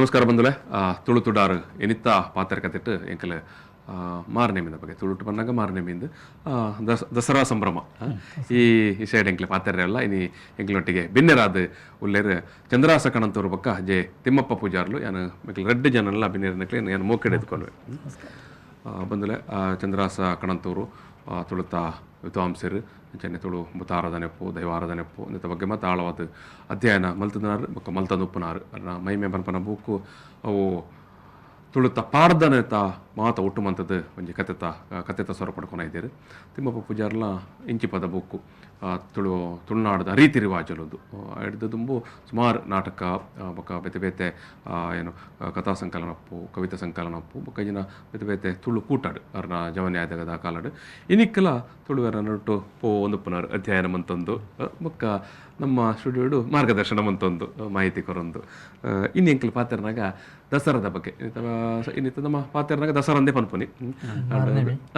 ನಮಸ್ಕಾರ ಬಂಧುಲೆ. ತುಳು ತುಡಾರು ಎನಿತ್ತ ಪಾತ್ರ ಕತೆಟ್ ಎಂಕಲ್ ಮಾರನೇಮಿಂದ ಬಗ್ಗೆ, ತುಳುಟು ಬಂದಾಗ ಮಾರನೇಮಿಂದ ದಸರಾ ಸಂಭ್ರಮ, ಈ ಸೈಡ್ ಎಂಕ್ಲೆ ಪಾತೆರೆಲ್ಲ. ಇನಿ ಎಂಕ್ಲೊಟ್ಟಿಗೆ ಬಿನ್ನೆರಾದ ಉಲ್ಲೇರು ಚಂದ್ರಾಸ ಕಣಂತೂರು ಬೊಕ್ಕ ಜೆ ತಿಮ್ಮಪ್ಪ ಪೂಜಾರ್ಲು. ಯಾನು ಮೆಕ್ಲ್ ರಡ್ಡ್ ಜನಲ್ಲ ಬಿನ್ನೆರ್ನಕ್ಲೆ ಯಾನು ಮೋಕೆಡ್ ಎತ್ಕೊಲ್ವೆ ಬಂಧುಲೆ. ಚಂದ್ರಾಸ ಕಣಂತೂರು ತುಳುತ ವಿದ್ವಾಂಸರು, ಅಂಚನೆ ತುಳು ಬುತಾರಾಧನೆಪ್ಪು, ದೈವಾರಾಧನೆಪ್ಪು ಇಂದೆತ ಬಗ್ಗೆ ಮಾತ ಆಳವಾದ ಅಧ್ಯಯನ ಮಲ್ತುನಾರು ಬೊಕ್ಕ ಮಲ್ತಂದು ಉಪ್ಪುನಾರು. ಅರ್ನ ಮೈಮೆ ಪನ್ಪನ ಬೂಕು ಅವು ತುಳುತ ಪಾಡ್ದನೆತ ಮಾತ ಒಟ್ಟು ಮಂತದ್ದು ಒಂಜಿ ಕತೆತ ಕತೆತ ಸ್ವರ ಪಡ್ಕೊನ ಇದ್ದೀರು. ತಿಮ್ಮಪ್ಪ ಪೂಜಾರ್ಲ ಇಂಚಿಪದ ಬೂಕು ತುಳು ತುಳುನಾಡದ ರೀತಿ ರಿವಾಜುಲುಂದು ಹಿಡ್ದು ದುಂಬು ಸುಮಾರು ನಾಟಕ ಬೊಕ್ಕ ಬೇತೆ ಬೇತೆ ಏನು ಕಥಾ ಸಂಕಲನಪ್ಪು, ಕವಿತಾ ಸಂಕಲನಪ್ಪು ಬೊಕ್ಕ ಇಂಚಿನ ಬೇತೆ ಬೇತೆ ತುಳು ಕೂಟಾಡು ಅರ್ನ ಜವನ್ಯಾದಗದ ಕಾಲಡು. ಇನಿಕ್ಕಲ ತುಳುವೆರ ನಡುಟು ಪೋವೊಂದುಪ್ಪುನಾರು, ಅಧ್ಯಯನ ಮಂತೊಂದು ಬೊಕ್ಕ ನಮ್ಮ ಸ್ಟುಡಿಯೋಡು ಮಾರ್ಗದರ್ಶನ ಮಂತೊಂದು, ಮಾಹಿತಿ ಕೊರೊಂದು. ಇನ್ನು ಎಂಕಲ್ ಪಾತೆರ್ನಾಗ ದಸರಾದ ಬಗ್ಗೆ. ಇನ್ನಿತ್ತ ನಮ್ಮ ಪಾತೆರ್ನಾಗ ದಸರಾ ಅಂದೇ ಪನ್ಪುನಿ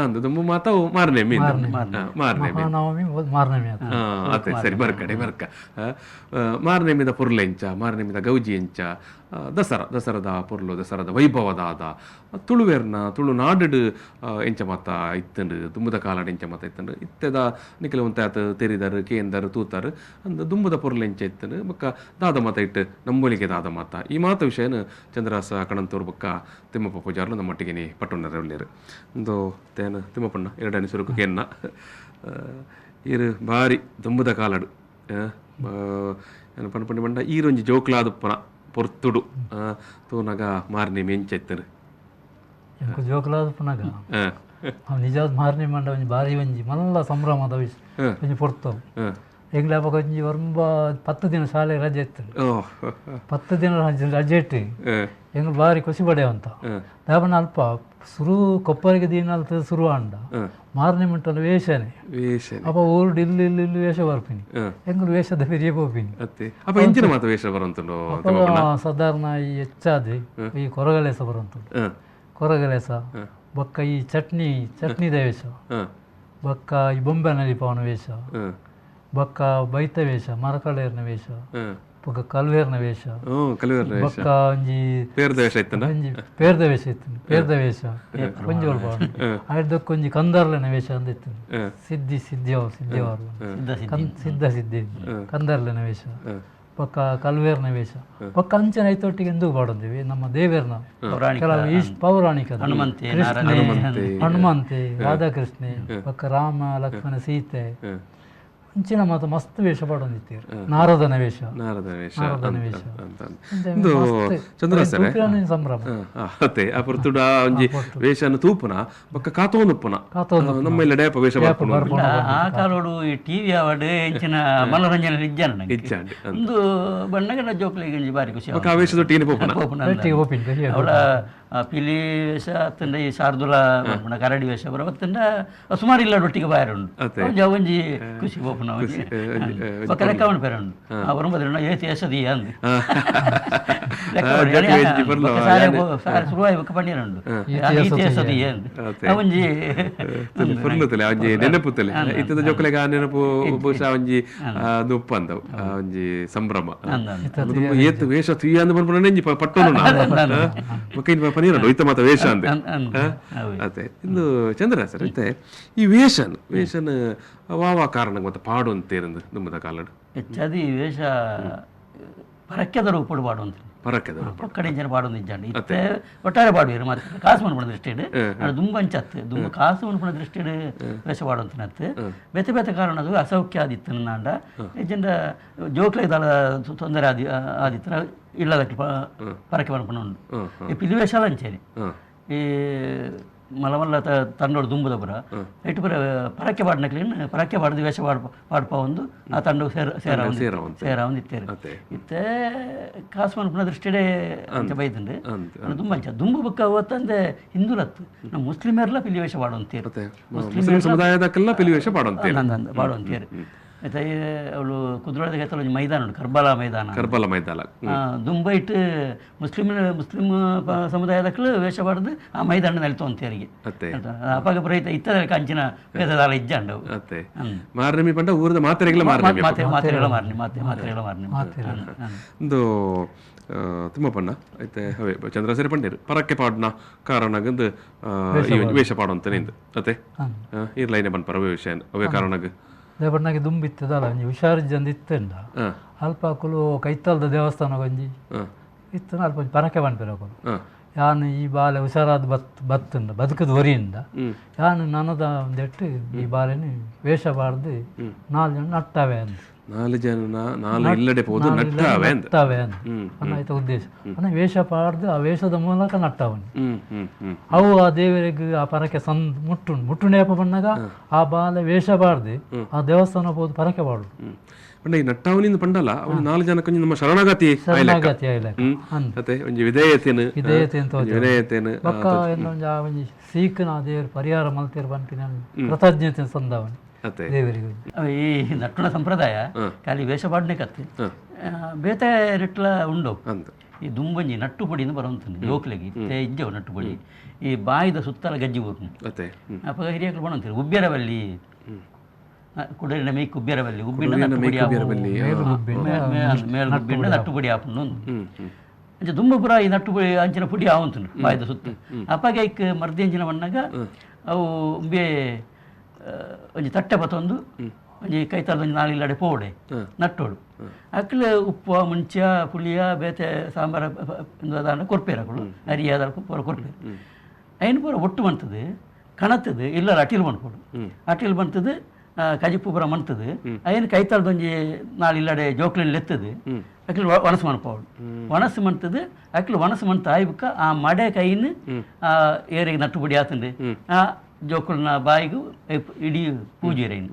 ಅಂದು ದುಂಬು ಮಾತಾವು ಮಾರನೇಮಿ, ಮಾರನೇಮಿ. ಮಹಾನವಮಿ, ಮಾರನೇಮಿ. ಅತ್ತೆ, ಸರಿ, ಬರ್ಕಡೆ ಬರ್ಕ. ಮಾರನೇಮಿದ ಪೊರ್ಲೆಂಚ, ಮಾರನೇಮಿದ ಗೌಜಿ ಎಂಚ, ದಸರಾ, ದಸರಾದ ಪೊರ್ಲು, ದಸರಾದ ವೈಭವದಾದ, ತುಳುವೆರ್ನ ತುಳುನಾಡು ಎಂಚ ಮಾತ ಇತ್ತಂಡು, ದುಂಬುದ ಕಾಲಡ್ ಎಂಚ ಮಾತ ಇತ್ತಂಡು, ಇತ್ತೆದ ನಿಕಲೆ ಒಂತೆ ಆತ್ ತೆರಿದಾರು, ಕೇಂದರು, ತೂತಾರು ಅಂದ್ ದುಂಬುದ ಪೊರ್ಲು ಎಂಚ ಇತ್ತಂಡು, ಬೊಕ್ಕ ದಾದ ಮಾತ ಇಟ್ಟು ನಂಬೊಲಿಗೆ ದಾದ ಮಾತ, ಈ ಮಾತ ವಿಷಯನ ಚಂದ್ರಾಸ ಕಣಂತೂರು ಬೊಕ್ಕ ತಿಮ್ಮಪ್ಪ ಪೂಜಾರ್ಲು ನಮ್ಮೊಟ್ಟಿಗೆ ನೀ ಪಟ್ಟೊಂಡರೆ ಉಲ್ಲೇರು. ಒಂದು ತೇನ ತಿಮ್ಮಪ್ಪಣ್ಣ ಎರಡನೇ ಸುರುಕು ಕೇನ್ನ. ಇರು ಬಾರಿ ದುಂಬುದ ಕಾಲಡು ಏನು ಪಂಡ ಪಂಡ ಈರೊಂಜಿ ಜೋಕ್ಲಾದುಪ್ಪನ ಪೊರ್ತುಡು ತೂನಗ ಮಾರನೇ ಮೆಂಚ ಇತ್ತರು? ಎಂಕು ಜೋಕುಲಾದ ಪುನಗ ಅವು ನಿಜವಾದ ಮಾರನೇ ಮಂಡ ಒಂಜಿ ಬಾರಿ ಒಂಜಿ ಮಲ್ಲ ಸಂಭ್ರಮದ ವಿಷಯ, ಒಂಜಿ ಪೊರ್ತು. ಎಂಗ್ಲ ಅಪಗ ಒಂಜಿ ಒರಂಬ 10 ದಿನ ಶಾಲೆ ರಜೆ ಇತ್ತು. 10 ದಿನ ರಜೆ ರಜೆ ಇಟ್ಟು ಎಂಗ್ಲು ಬಾರಿ ಖುಷಿ ಪಡೆಯುವಂತ ದಾಪನ ಅಲ್ಪ ಸುರು ಕೊಪ್ಪರಿಗೆ ದಿನ ಶುರು ಆಂಡ ಮಾರನೇ ಮಂಟಲ ವೇಷನೇ. ವೇಷ. ಅಪ್ಪ ಊರುಡು ಇಲ್ಲಿ ಇಲ್ಲಿ ಇಲ್ಲಿ ವೇಷ ಬರ್ಪಿನಿ, ಎಂಗ್ಲು ವೇಷದ ಪೆರಿಯ ಪೋಪಿನಿ. ಅತ್ತೆ, ಅಪ್ಪ ಇಂಚಿನ ಮಾತ ವೇಷ ಬರಂತುಂಡು? ಅಪಗ ಸಾಧಾರಣ ಈ ಹೆಚ್ಚಾದ್ ಈ ಕೊರಗಲೇಸ ಬರುವಂಥದ್ದು. ಕೊರಗಲೇಸ ಬೊಕ್ಕ ಈ ಚಟ್ನಿ ಚಟ್ನಿದ ವೇಷ, ಬೊಕ್ಕ ಈ ಬೊಂಬೆ ನಲಿಪವನ ವೇಷ, ಬೊಕ್ಕ ಬೈತ ವೇಷ, ಮರಕಳೇರ್ನ ವೇಷ, ಬೊಕ್ಕ ಕಲ್ವೇರ್ನ ವೇಷ. ಕಲ್ವೇರ್ನ ವೇಷ. ಬೊಕ್ಕ ಒಂಜಿ ಪೇರ್ದ ವೇಷ ಇತ್ತನ? ಒಂಜಿ ಪೇರ್ದ ವೇಷ ಇತ್ತು, ಪೇರ್ದ ವೇಷ ಒಂಜಿ ಒಲ್ಪ. ಆಯ್ದಕ್ಕೆ ಒಂಜಿ ಕಂದರ್ಲನ ವೇಷ ಅಂದ ಇತ್ತು. ಸಿದ್ಧಿ ಸಿದ್ಧಿಯವ ಸಿದ್ಧಿಯವರು ಸಿದ್ಧ ಸಿದ್ಧಿ ಕಂದರ್ಲನ ವೇಷ, ಬೊಕ್ಕ ಕಲ್ವೇರ್ನ ವೇಷ, ಬೊಕ್ಕ ಅಂಚನೆ ಐತೊಟ್ಟಿಗೆ ಎಂದೂ ಪಾಡೊಂದಿವಿ ನಮ್ಮ ದೇವೇರ್ನ ಕೆಲವು ಈ ಪೌರಾಣಿಕ ಹನುಮಂತೆ, ಕೃಷ್ಣೆ, ಹನುಮಂತೆ, ರಾಧಾಕೃಷ್ಣೆ, ಬೊಕ್ಕ ರಾಮ, ಲಕ್ಷ್ಮಣ, ಸೀತೆ, ಅಂಚಿನ ಮಾತ ಮಸ್ತ್ ವೇಷ ಪಾಡೊಂದಿತ್ತೀರು. ನಾರದನ ವೇಷ. ನಾರದ ವೇಷ. ನಾರದನ ವೇಷ. ಅಂತ ಅಂಚೆ ಇಂದು ಮಸ್ತ್ ಚಂದ್ರ ಸರ್ ತೂಪಿನ ಸಂಭ್ರಮ. ಅತ್ತೆ, ಆ ಪೊರ್ತುಡು ಆ ಒಂಜಿ ವೇಷನ ತೂಪುನ ಬೊಕ್ಕ ಕಾತೋನುಪ್ಪುನ. ಕಾತೊಂದು ನಮ್ಮ ಇಲ್ಲ ಡೇಪ ವೇಷ ಬರ್ಪುನ. ಆ ಕಾಲೋಡು ಈ ಟಿವಿ ಅವಾರ್ಡ್ ಇಂಚಿನ ಮನೋರಂಜನೆ ಇಜ್ಜಾನ. ಇಜ್ಜಾಂಡ್. ಒಂದು ಬಣ್ಣಗಡ ಜೋಕ್ಲಿಗೆ ಒಂಜಿ ಬಾರಿ ಖುಷಿ. ಬೊಕ್ಕ ಆ ವೇಷದೊಟ್ಟಿಗೆ ಪೋಪುನ. ಪೋಪುನ. ಒಟ್ಟಿಗೆ ಪೋಪಿನ ಖುಷಿ. ಅವಳ ಪಿಲಿ ವೇಷ ಅತ್ತಂಡ ಈ ಶಾರ್ದುಲ ಬರ್ಪುನ ಕರಡಿ ವೇಷ ಬರ ಬತ್ತಂಡ ಸುಮಾರು ಇಲ್ಲ ಒಟ್ಟಿಗೆ ಬಾಯರ್ ಉಂಡು. ಅತ್ತೆ. ಒಂಜಿ ಒಂಜಿ ಖುಷಿ ಪೋಪುನ ಒಂಜಿ ಬೊಕ್ಕ ಲೆಕ್ಕ ಪೇರ ಉಂಡು. ಆ ಬರಂಬದ್ರೆ ಏತ್ ಏಸದಿ ಅಂದ್ ಲೆಕ್ಕ. ಜೋಕ್ಲೆ ಒಂಜಿ ಪೊರ್ಲು. ಸಾರೆ ಶುರುವಾಯಿ ಬೊಕ್ಕ ಪನ್ನೀರ್ ಉಂಡು ಏಸದಿ ಅಂದ್ ಒಂಜಿ ಪೊರ್ಲು ತಲೆ, ಒಂಜಿ ನೆನಪು ತಲೆ. ಇತ್ತದ ಜೋಕ್ಲೆಗ್ ಆ ನೆನಪು ಬಹುಶಃ ಒಂಜಿ ಉಪ್ಪಂದವು ಆ ಒಂಜಿ ಸಂಭ್ರಮ. ದುಂಬು ಏತ್ ವೇಷ ತುಯ್ಯ ಅಂದ್ ಪನ್ಪುನ ಒಂಜಿ ಪಟ್ಟೊನು ಬೊಕ್ಕ ಇನ್ ಪನೀರಂಡು ಇತ್ತ ಮಾತ ವೇಷ ಅಂದೆ. ಅತ್ತೆ, ಇಂದು ಚಂದ್ರ ಸರ್, ಇತ್ತೆ ಈ ವೇಷನ್ ವೇಷನ್ ವಾ ವಾ ಕಾರಣ ಮತ್ತೆ ಪಾಡು ಅಂತೇರಂದು ದುಂಬುದ ಕಾಲಡ್? ಹೆಚ್ಚಾದಿ ಈ ವೇಷ ಪರಕ್ಕೆದ ರೂಪಡು ಪಾಡುವಂತ. ಪರಕ್ಕೆದ. ಪೊಕ್ಕಡೆ ಇಂಚಿನ ಪಾಡೊಂದು ಇಜ್ಜಾಂಡ್. ಇತ್ತೆ ಒಟ್ಟಾರೆ ಪಾಡುವೆರು ಮಾತ್ರ ಕಾಸು ಮನ್ಪುನ ದೃಷ್ಟಿಡ್. ಆಂಡ ದುಂಬು ಅಂಚತ್ತು, ದುಂಬು ಕಾಸು ಮನ್ಪುನ ದೃಷ್ಟಿಡ್ ವೇಷ ಪಾಡುವಂತನತ್ತು. ಬೇತೆ ಬೇತೆ ಕಾರಣದು ಅಸೌಖ್ಯ ಆದಿತ್ತು ನಾಂಡ ಇಜ್ಜಂಡ ಜೋಕ್ಲೆಗ್ ದಾಲ ತೊಂದರೆ ಆದಿ ಆದಿತ್ತು ಇಲ್ಲದಕ್ಕೆ ಪರಕೆ ಮನ್ಪುನ ಉಂಡು. ಈ ಪಿಲಿ ವೇಷಲ ಅಂಚೆನೆ. ಈ ಮಲ್ಲ ಮಲ್ಲ ತಂಡೋಡು ದುಂಬುದ ಪುರ ಇಟ್ಟು ಪುರ ಪರಕೆ ಪಾಡ್ನಕ್ಲೆನ್ ಪರಕೆ ಪಾಡ್ದು ವೇಷ ಪಾಡ್ ಪಾಡ್ಪ ಒಂದು ಆ ತಂಡ ಸೇರ ಸೇರಾವೊಂದು ಸೇರಾವೊಂದು. ಸೇರಾವೊಂದು ಇತ್ತೇರು. ಇತ್ತೆ ಕಾಸು ಮನ್ಪುನ ದೃಷ್ಟಿಡೇ ಅಂಚ ಬೈದುಂಡು. ಆಂಡ ದುಂಬು ಅಂಚ ದುಂಬು ಬೊಕ್ಕ ಅವತ್ತಂದೆ ಹಿಂದೂಲತ್ತು ನಮ್ಮ ಮುಸ್ಲಿಮೆರ್ಲ ಪಿಲಿ ವೇಷ ಪಾಡುವಂತೇರು. ಮತ್ತೆ ಮುಸ್ಲಿಂ ಸಮುದಾಯದಕ್ಕೆಲ್ಲ ಪಿಲಿ ವೇಷ ಪಾಡುವಂತೇರು. ಅಂದ ಪಾಡುವಂತೇರು. ಮತ್ತೆ ಅವಳು ಕುದ್ರೋಳದ ಕೈತಲ್ ಒಂಜಿ ಮೈದಾನ ಉಂಟು, ಕರ್ಬಲಾ ಮೈದಾನ. ಕರ್ಬಲ ಮೈದಾನ. ದುಂಬ ಇಟ್ಟು ಮುಸ್ಲಿಂ ಮುಸ್ಲಿಂ ಸಮುದಾಯದಕ್ಲು ವೇಷ ಪಾಡ್ದು ಆ ಮೈದಾನ ನಲಿತವಂತೇರಿಗೆ. ಅಪಗ ಪ್ರಹಿತ ಇತ್ತದ ಕಂಚಿನ ಭೇದದಾಲ ಇಜ್ಜಾಂಡವು. ಅತ್ತೆ, ಮಾರನೇಮಿ ಪಂಡ ಊರದ ಮಾತೆರೆಗ್ಲ ಮಾರನೇಮಿ. ಮಾತೆ ಮಾತೆರೆಗಳ ಮಾರನಿ, ಮಾತೆ ಮಾತೆರೆಗಳ ಮಾರನಿ. ಒಂದು ತಿಮ್ಮಪ್ಪಣ್ಣ ಐತೆ ಅವೇ ಚಂದ್ರಸೇರಿ ಪಂಡೇರು ಪರಕ್ಕೆ ಪಾಡ್ನ ಕಾರಣಗಂದು ಈ ವೇಷ ಪಾಡುವಂತ ನಿಂದು ಅತ್ತೆ ಈ ಲೈನೆ ಪನ್ಪರ ಅವೇ ವಿಷಯ ಅವೇ ಕಾರಣಗ್ ದೇವಣ್ಣಗೆ ದುಂಬಿತ್ತದಲ್ಲ ಒಂಜಿ ಹುಷಾರಿಜ್ಜಂದು ಇತ್ತಂಡ ಅಲ್ಪ ಅಕುಲು ಕೈತಲ್ದ ದೇವಸ್ಥಾನ ಒಂಜಿ ಇತ್ತನ ಅಲ್ಪ ಒಂಜಿ ಪರಕೆ ಪನ್ಪೆರ್ ಅಕುಲು. ಯಾನ್ ಈ ಬಾಲೆ ಹುಷಾರಾದ ಬತ್ತುಂಡ ಬದುಕುದು ಒರಿಯಿಂದ ಯಾನ್ ನನದ ಒಂದೆಟ್ಟು ಈ ಬಾಲೆನ್ ವೇಷ ಪಾಡ್ದು ನಾಲ್ ಜನ ನಟ್ಟಾವೆ ಅಂದ್. ನಾಲ್ ಜನ ನಾಲ್ ಇಲ್ಲಡೆ ಪೋದು ನಟ್ಟಾವೆ ಅಂದ್. ನಟ್ಟಾವೆ ಅಂದ್ ಅನ್ನ ಉದ್ದೇಶ. ಅನ್ನ ವೇಷ ಪಾಡ್ದು ಆ ವೇಷದ ಮೂಲಕ ನಟ್ಟವನು. ಅವು ಆ ದೇವರಿಗೆ ಆ ಪರಕೆ ಸಂದ್ ಮುಟ್ಟುಂಡು ಮುಟ್ಟುಂಡೇಪ ಬಣ್ಣಗ ಆ ಬಾಲೆ ವೇಷ ಪಾಡ್ದು ಆ ದೇವಸ್ಥಾನ ಪೋದು ಪರಕೆ ಪಾಡುದು. ಪಂಡ ಈ ನಟ್ಟಾವನಿಂದ ಪಂಡಲ್ಲ ಅವನು ನಾಲ್ ಜನಕ್ಕೆ ನಮ್ಮ ಶರಣಾಗತಿ ಶರಣಾಗತಿ ಆಯ್ಲಕ್ಕ ಅತ್ತೆ ಒಂಜಿ ವಿಧೇಯತೆನು ವಿಧೇಯತೆನ್ ವಿಧೇಯತೆನು ಬೊಕ್ಕ ಒಂಜಿ ಆ ಒಂಜಿ ಸೀಕ್ನ ದೇವರು ಪರಿಹಾರ ಮಲ್ತೇರು ಪನ್ಪಿನ ಕೃತಜ್ಞತೆ ಸಂದವನಿ ದೇವರಿಗೆ. ಈ ನಟ್ಟುನ ಸಂಪ್ರದಾಯ ಖಾಲಿ ವೇಷ ಪಾಡನೆ ಕತ್ತೆ ಬೇತೆ ರೆಟ್ಲ ಉಂಡು. ಈ ದುಂಬಂಜಿ ನಟ್ಟು ಪೊಡಿಂದ ಬರುವಂತದ್ದು ಜೋಕ್ಲೆಗೆ ಇತ್ತೆ ಇಜ್ಜವು ನಟ್ಟು ಪೊಡಿ. ಈ ಬಾಯಿದ ಸುತ್ತಲ ಗಜ್ಜಿ ಊರ್ನು ಅಪ್ಪ ಹಿರಿಯಕ್ಲು ಬಣಂತೀರಿ ಉಬ್ಬ್ಯರವಲ್ಲಿ ಕುಡರಿನ ಮೇಕ್ ಉಬ್ಬ್ಯರವಲ್ಲಿ ಉಬ್ಬಿಂಡ ನಟ್ಟು ಪೊಡಿ ಮೇಲ್ ಉಬ್ಬಿಂಡ ನಟ್ಟು ಪೊಡಿ ಆಪುಂಡು ಅಂಚ ದುಂಬ ಪುರ ಈ ನಟ್ಟು ಪೊಡಿ ಅಂಚಿನ ಪುಡಿ ಆವಂತುಂಡು ಬಾಯಿದ ಸುತ್ತ. ಅಪ್ಪಗೆ ಐಕ್ ಮರ್ದಿ ಅಂಚಿನ ಬಣ್ಣಗ ಅವು ಉಂಬೆ ಒಂಜಿ ತಟ್ಟೆ ಪತ್ತೊಂದು ಒಂಜಿ ಕೈತಲ್ದ ಒಂಜಿ ನಾಲ್ ಇಲ್ಲಡೆ ಪೋಡೆ ನಟ್ಟೋಡು ಅಕ್ಲು ಉಪ್ಪು ಮುಂಚ ಪುಳಿಯ ಬೇತೆ ಸಾಂಬಾರ ದಾಂಡ ಕೊರ್ಪೇರು ಅಕುಲು ಅರಿಯಾದ ಪೂರ ಕೊರ್ಪೇರು ಐನ್ ಪೂರ ಒಟ್ಟು ಮಂತದು ಕಣತದು ಇಲ್ಲ ಅಟಿಲ್ ಮನ್ಪೋಡು ಅಟಿಲ್ ಮಂತದು ಕಜಿಪು ಪೂರ ಮಂತದು ಐನ್ ಕೈತಲ್ದ ಒಂಜಿ ನಾಲ್ ಇಲ್ಲಡೆ ಜೋಕ್ಲೆನ್ ಎತ್ತದು ಅಕ್ಲು ಒಣಸು ಮನ್ಪೋಡು ಒಣಸು ಮಂತದು ಅಕ್ಲು ಒಣಸು ಮಂತ ಆಯ್ಬುಕ್ಕ ಆ ಮಡೆ ಕೈನ್ ಆ ಏರಿಗೆ ನಟ್ಟು ಪುಡಿ ಆತಂಡು ಆ ಜೋಕುಲ್ನ ಬಾಯಿಗೂ ಇಡೀ ಪೂಜೆ ರೈನ್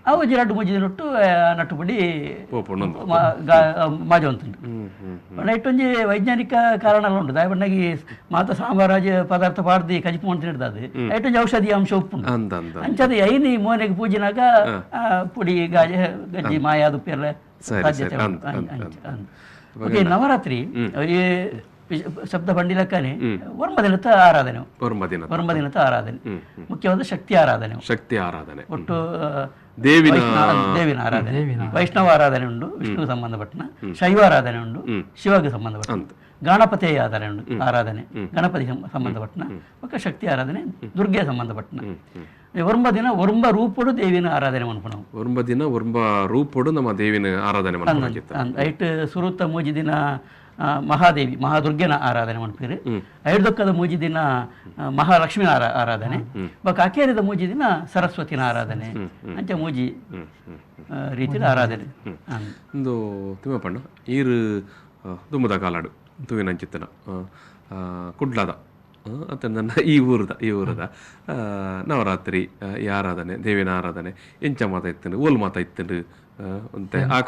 ಅವು ರಡ್ಡು ಮೂಜಿ ನೊಟ್ಟು ನಟ್ಟುಪುಡಿ ಮಾಜವಂತುಂಡು. ಇಟ್ಟೊಂಜಿ ವೈಜ್ಞಾನಿಕ ಕಾರಣ ಉಂಟು ದಾಯಬಣ್ಣಗಿ ಮಾತ ಸಾಂಬಾರಾಜ ಪದಾರ್ಥ ಪಾಡ್ದು ಕಜಿಪು ಅಂತ ಹಿಡ್ದದು ಐಟೊಂಜಿ ಔಷಧಿ ಅಂಶ ಉಪ್ಪುಂಡು ಅಂಚದ ಐನಿ ಮೋನೆಗೆ ಪೂಜಿನಾಗ ಪುಡಿ ಗಾಜ ಗಜ್ಜಿ ಮಾಯಾದು ಪೆರ್ಲ ಸಾಧ್ಯತೆ ಓಕೆ. ನವರಾತ್ರಿ ಈ ಶಬ್ದ ಬಂಡಿಲಕ್ಕನೆ ವರ್ಮದಿನದ ಆರಾಧನೆ ವರ್ಮದಿನದ ಆರಾಧನೆ ಮುಖ್ಯವಾದ ಶಕ್ತಿ ಆರಾಧನೆ ಶಕ್ತಿ ಆರಾಧನೆ ಒಟ್ಟು ದೇವಿನ ದೇವಿನ ಆರಾಧನೆ ವೈಷ್ಣವ ಆರಾಧನೆ ಉಂಟು ವಿಷ್ಣುಗೆ ಸಂಬಂಧಪಟ್ಟನ ಶೈವ ಆರಾಧನೆ ಉಂಟು ಶಿವಗೆ ಸಂಬಂಧಪಟ್ಟ ಗಣಪತಿಯ ಆರಾಧನೆ ಉಂಟು ಆರಾಧನೆ ಗಣಪತಿ ಸಂಬಂಧಪಟ್ಟನ ಬೊಕ್ಕ ಶಕ್ತಿ ಆರಾಧನೆ ದುರ್ಗೆ ಸಂಬಂಧಪಟ್ಟನ ಒರ್ಂಬ ದಿನ ಒರ್ಂಬ ರೂಪಡು ದೇವಿನ ಆರಾಧನೆ ಮನ್ಪುನವು ಒರ್ಂಬ ದಿನ ಒರ್ಂಬ ರೂಪಡು ನಮ್ಮ ದೇವಿನ ಆರಾಧನೆ ಮನ್ಪುನ ಐಟ್ ಸುರುತ ಮೂಜಿ ದಿನ ಮಹಾದೇವಿ ಮಹಾದುರ್ಗೆನ ಆರಾಧನೆ ಮನ್ಪೇರು ಐಡ್ದೊಕ್ಕದ ಮೂಜಿ ದಿನ ಮಹಾಲಕ್ಷ್ಮಿನ ಆರಾಧನೆ ಬೊಕ್ಕ ಅಕೇರಿದ ಮೂಜಿ ದಿನ ಸರಸ್ವತಿನ ಆರಾಧನೆ ಅಂಚ ಮೂಜಿ ರೀತಿಯ ಆರಾಧನೆ. ಒಂದು ತಿಮ್ಮಪ್ಪಣ್ಣ ಈರು ದುಮ್ಮದ ಕಾಲಾಡು ತುವಿನಂಚಿತ್ತನ ಕುಡ್ಲದ ಅತ್ತ ನನ್ನ ಈ ಊರದ ನವರಾತ್ರಿ ಈ ಆರಾಧನೆ ದೇವಿನ ಆರಾಧನೆ ಎಂಚ ಮಾತ ಇತ್ತಂಡು ಓಲ್ ಮಾತ ಇತ್ತಂಡು ಅಂತೆ ಆ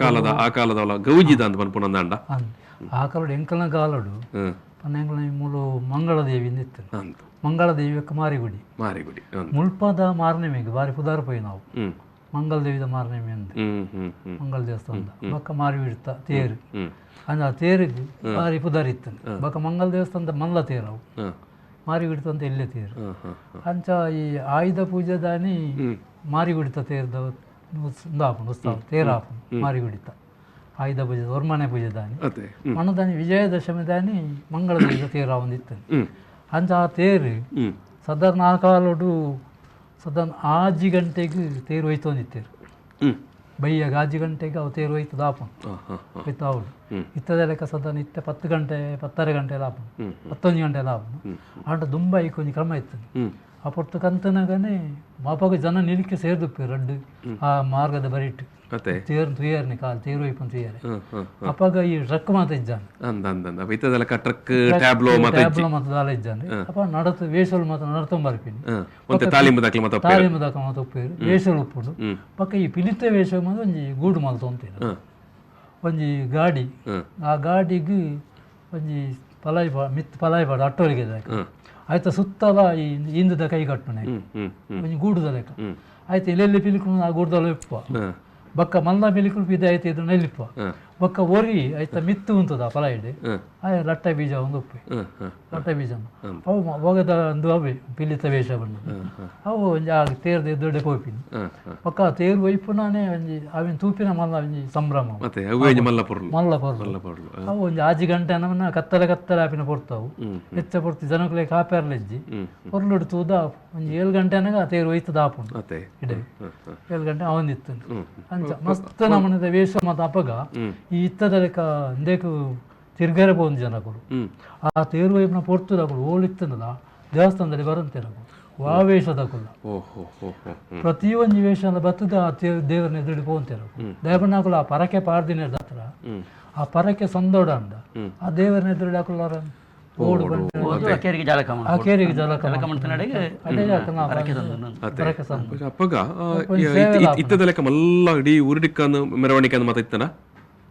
ಕಾಲದ ಗೌಜಿದ ಅಂತ ಪನ್ಪುನಂದಾಂಡ ಆ ಕಾಲಡು ಎಂಕಲ್ನ ಕಾಲಡು ಪನ್ನೆಂಕಲ್ನ ಮೂಲು ಮಂಗಳದೇವಿ ಇತ್ತು ಮಂಗಳದೇವಿ ಮಾರಿಗುಡಿ ಮಾರಿಗುಡಿ ಮುಲ್ಪದ ಮಾರನೆಮಿಗೆ ಬಾರಿ ಪುದಾರ್ ಪೋಯಿ ನಾವು ಮಂಗಳದೇವಿದ ಮಾರನೆಮಿ ಅಂದ್ ಮಂಗಳ ದೇವಸ್ಥಾನದ ಬೊಕ್ಕ ಮಾರಿ ಬಿಡ್ತ ತೇರು ಅಂದ ಆ ತೇರಿಗೆ ಬಾರಿ ಪುದಾರ್ ಇತ್ತು ಬೊಕ್ಕ ಮಂಗಳ ದೇವಸ್ಥಾನದ ಮಲ್ಲ ತೇರು ಅವು ಮಾರಿ ಬಿಡ್ತ ಅಂತ ಎಲ್ಲೇ ತೇರು ಅಂಚ ಈ ಆಯುಧ ಪೂಜೆದಾನಿ ಮಾರಿಗುಡಿತ ತೇರ್ದ ಉಂದಾಪುಂಡು ಉತ್ಸವ ತೇರಾಪುಂಡು ಮಾರಿಗುಡಿತ ಆಯುಧ ಪೂಜೆ ವರ್ಮನೆ ಪೂಜೆ ದಾನಿ ಮಣದಾನಿ ವಿಜಯದಶಮಿ ದಾನಿ ಮಂಗಳದೇವಿದ ತೇರಾವೊಂದಿತ್ತು ಅಂಚ ಆ ತೇರು ಸಾಧಾರಣ ಆ ಕಾಲೋಡು ಸಾಧಾರಣ ಆಜಿ ಗಂಟೆಗೆ ತೇರು ಹೋಯ್ತೊಂದಿತ್ತೇರು ಬಯ್ಯಾಗ ಆಜಿ ಗಂಟೆಗೆ ಅವು ತೇರು ಹೋಯ್ತದ ಆಪುಂಡು ಹೋಯ್ತು ಆವಡು ಇತ್ತದ ಲೆಕ್ಕ ಸಾಧಾರಣ ಇತ್ತೆ 10 ಗಂಟೆ 10:30 ಗಂಟೆ ಆಪುಂಡು 11 ಗಂಟೆ ಆಪುಂಡು ಆಂಡ ದುಂಬ ಐಕೊಂಜಿ ಕ್ರಮ ಇತ್ತು ಆ ಪೊರ್ತು ಕಂತನಗನೆ ಮಾಪಾಗ ಜನ ನಿಲಿಕೆ ಸೇರ್ದುಪ್ಪು ರಡ್ಡು ಆ ಮಾರ್ಗದ ಬರಿಟ್ಟು ತೇರು ತುಯರ್ನಿ ಕಾಲು ತೇರು ಒಯ್ಪನ್ ತುಯರೆ ಅಪ್ಪಾಗ ಈ ಟ್ರಕ್ ಮಾತ ಇಜ್ಜಾನೆ ಟ್ರಕ್ ಟ್ಯಾಬ್ಲೋ ಟ್ಯಾಬ್ಲೋ ಮಾತ ದಾಲ ಇಜ್ಜಾನೆ ಅಪ್ಪ ನಡತು ವೇಷಲು ಮಾತ ನಡತೊಂಬರ್ಪಿನಿ ತಾಲಿಂಬು ದಾಖಲೆ ಮಾತ ಉಪ್ಪೇರು ವೇಷಲು ಉಪ್ಪುಡು ಪಕ್ಕ ಈ ಪಿಲಿತ ವೇಷ ಮಾತ ಒಂಜಿ ಗೂಡು ಮಲ್ತೊಂತೇನೆ ಒಂಜಿ ಗಾಡಿ ಆ ಗಾಡಿಗೆ ಒಂಜಿ ಪಲಾಯಿ ಮಿತ್ ಪಲಾಯಿ ಪಾಡು ಅಟ್ಟೋರಿಗೆ ಆಯ್ತ ಸುತ್ತಲ ಈ ಇಂದದ ಕೈ ಕಟ್ಟುನೆ ಒಂಜಿ ಗೂಡುದ ಲೆಕ್ಕ ಆಯ್ತು ಎಲ್ಲೆಲ್ಲಿ ಪಿಲಿಕು ಆ ಗೂಡುದಲ್ಲ ಇಪ್ಪ ಬಕ್ಕ ಮಲ್ಲ ಪಿಲಿಕುಲು ಪಿದೆ ಆಯ್ತು ಇದನ್ನ ಎಲ್ಲಿಪ್ಪ ಬೊಕ್ಕ ಒರಿ ಐತ ಮಿತ್ತು ಉಂತುದ ಪಲಾಯಿಡ್ ಆಯ ಲಟ್ಟೆ ಬೀಜ ಒಂದು ಉಪ್ಪೆ ಲಟ್ಟೆ ಬೀಜ ಅವು ಒಗದ ಒಂದು ಅವೇ ಪಿಲಿತ ವೇಷ ಬಣ್ಣ ಅವು ಒಂಜಿ ಆ ತೇರ್ದ ಎದುರುಡೆ ಪೋಪಿನಿ. ಬೊಕ್ಕ ತೇರು ಒಯ್ಪುನಾನೆ ಒಂಜಿ ಅವಿನ ತೂಪಿನ ಮಲ್ಲ ಒಂಜಿ ಸಂಭ್ರಮ. ಮಲ್ಲ ಪೊರ್ಲು. ಮಲ್ಲ ಪೊರ್ಲು. ಅವು ಒಂಜಿ 6 ಗಂಟೆ ನಮ್ಮನ್ನ ಕತ್ತಲೆ ಕತ್ತಲೆ ಆಪಿನ ಪೊರ್ತವು ಹೆಚ್ಚ ಪೊರ್ತು ಜನಕುಲೆ ಕಾಪೇರ್ಲೆಜ್ಜಿ ಪೊರ್ಲುಡು ತೂದ ಒಂಜಿ 7 ಗಂಟೆ ಅನಗ ಆ ತೇರು ಒಯ್ತದ ಆಪುಂಡು. ಇಡೆ 7 ಗಂಟೆ ಅವಂದಿತ್ತು. ಅಂಚ ಮಸ್ತ್ ನಮೂನೆದ ವೇಷ ಮಾತ ಅಪಗ ಈ ಇತ್ತದ ಲೆಕ್ಕ ಇಂದೇಕು ತಿರ್ಗರೆ ಪೋಂದು ಜನಕುಲು. ಆ ತೇರು ಒಯ್ಪುನ ಪೊರ್ತುದಕುಲು ಓಲು ಇತ್ತಂದಲ ದೇವಸ್ಥಾನದಲ್ಲಿ ಬರಂತೇರಕು ವಾ ವೇಷದಕುಲ್ಲ ಪ್ರತಿಯೊಂಜಿ ವೇಷ ಬತ್ತದ ಆ ದೇವರನ್ನ ಎದುರು ಪೋಂತೇರಕು ದೇವನಾಕುಲು ಆ ಪರಕೆ ಪಾಡ್ದಿನ ಹತ್ರ ಆ ಪರಕೆ ಸಂದೋಡ ಅಂದ ಆ ದೇವರನ್ನ ಎದುರು ಹಾಕುಲಾರ ಓಡು ಆ ಕೇರಿಗೆ ಜಲಕ ಅಪ್ಪಗ ಇತ್ತದ ಲೆಕ್ಕ ಮಲ್ಲ ಇಡೀ ಊರಿಡಿಕ್ಕನ್ನು ಮೆರವಣಿಗೆ ಮಾತ ಇತ್ತನ?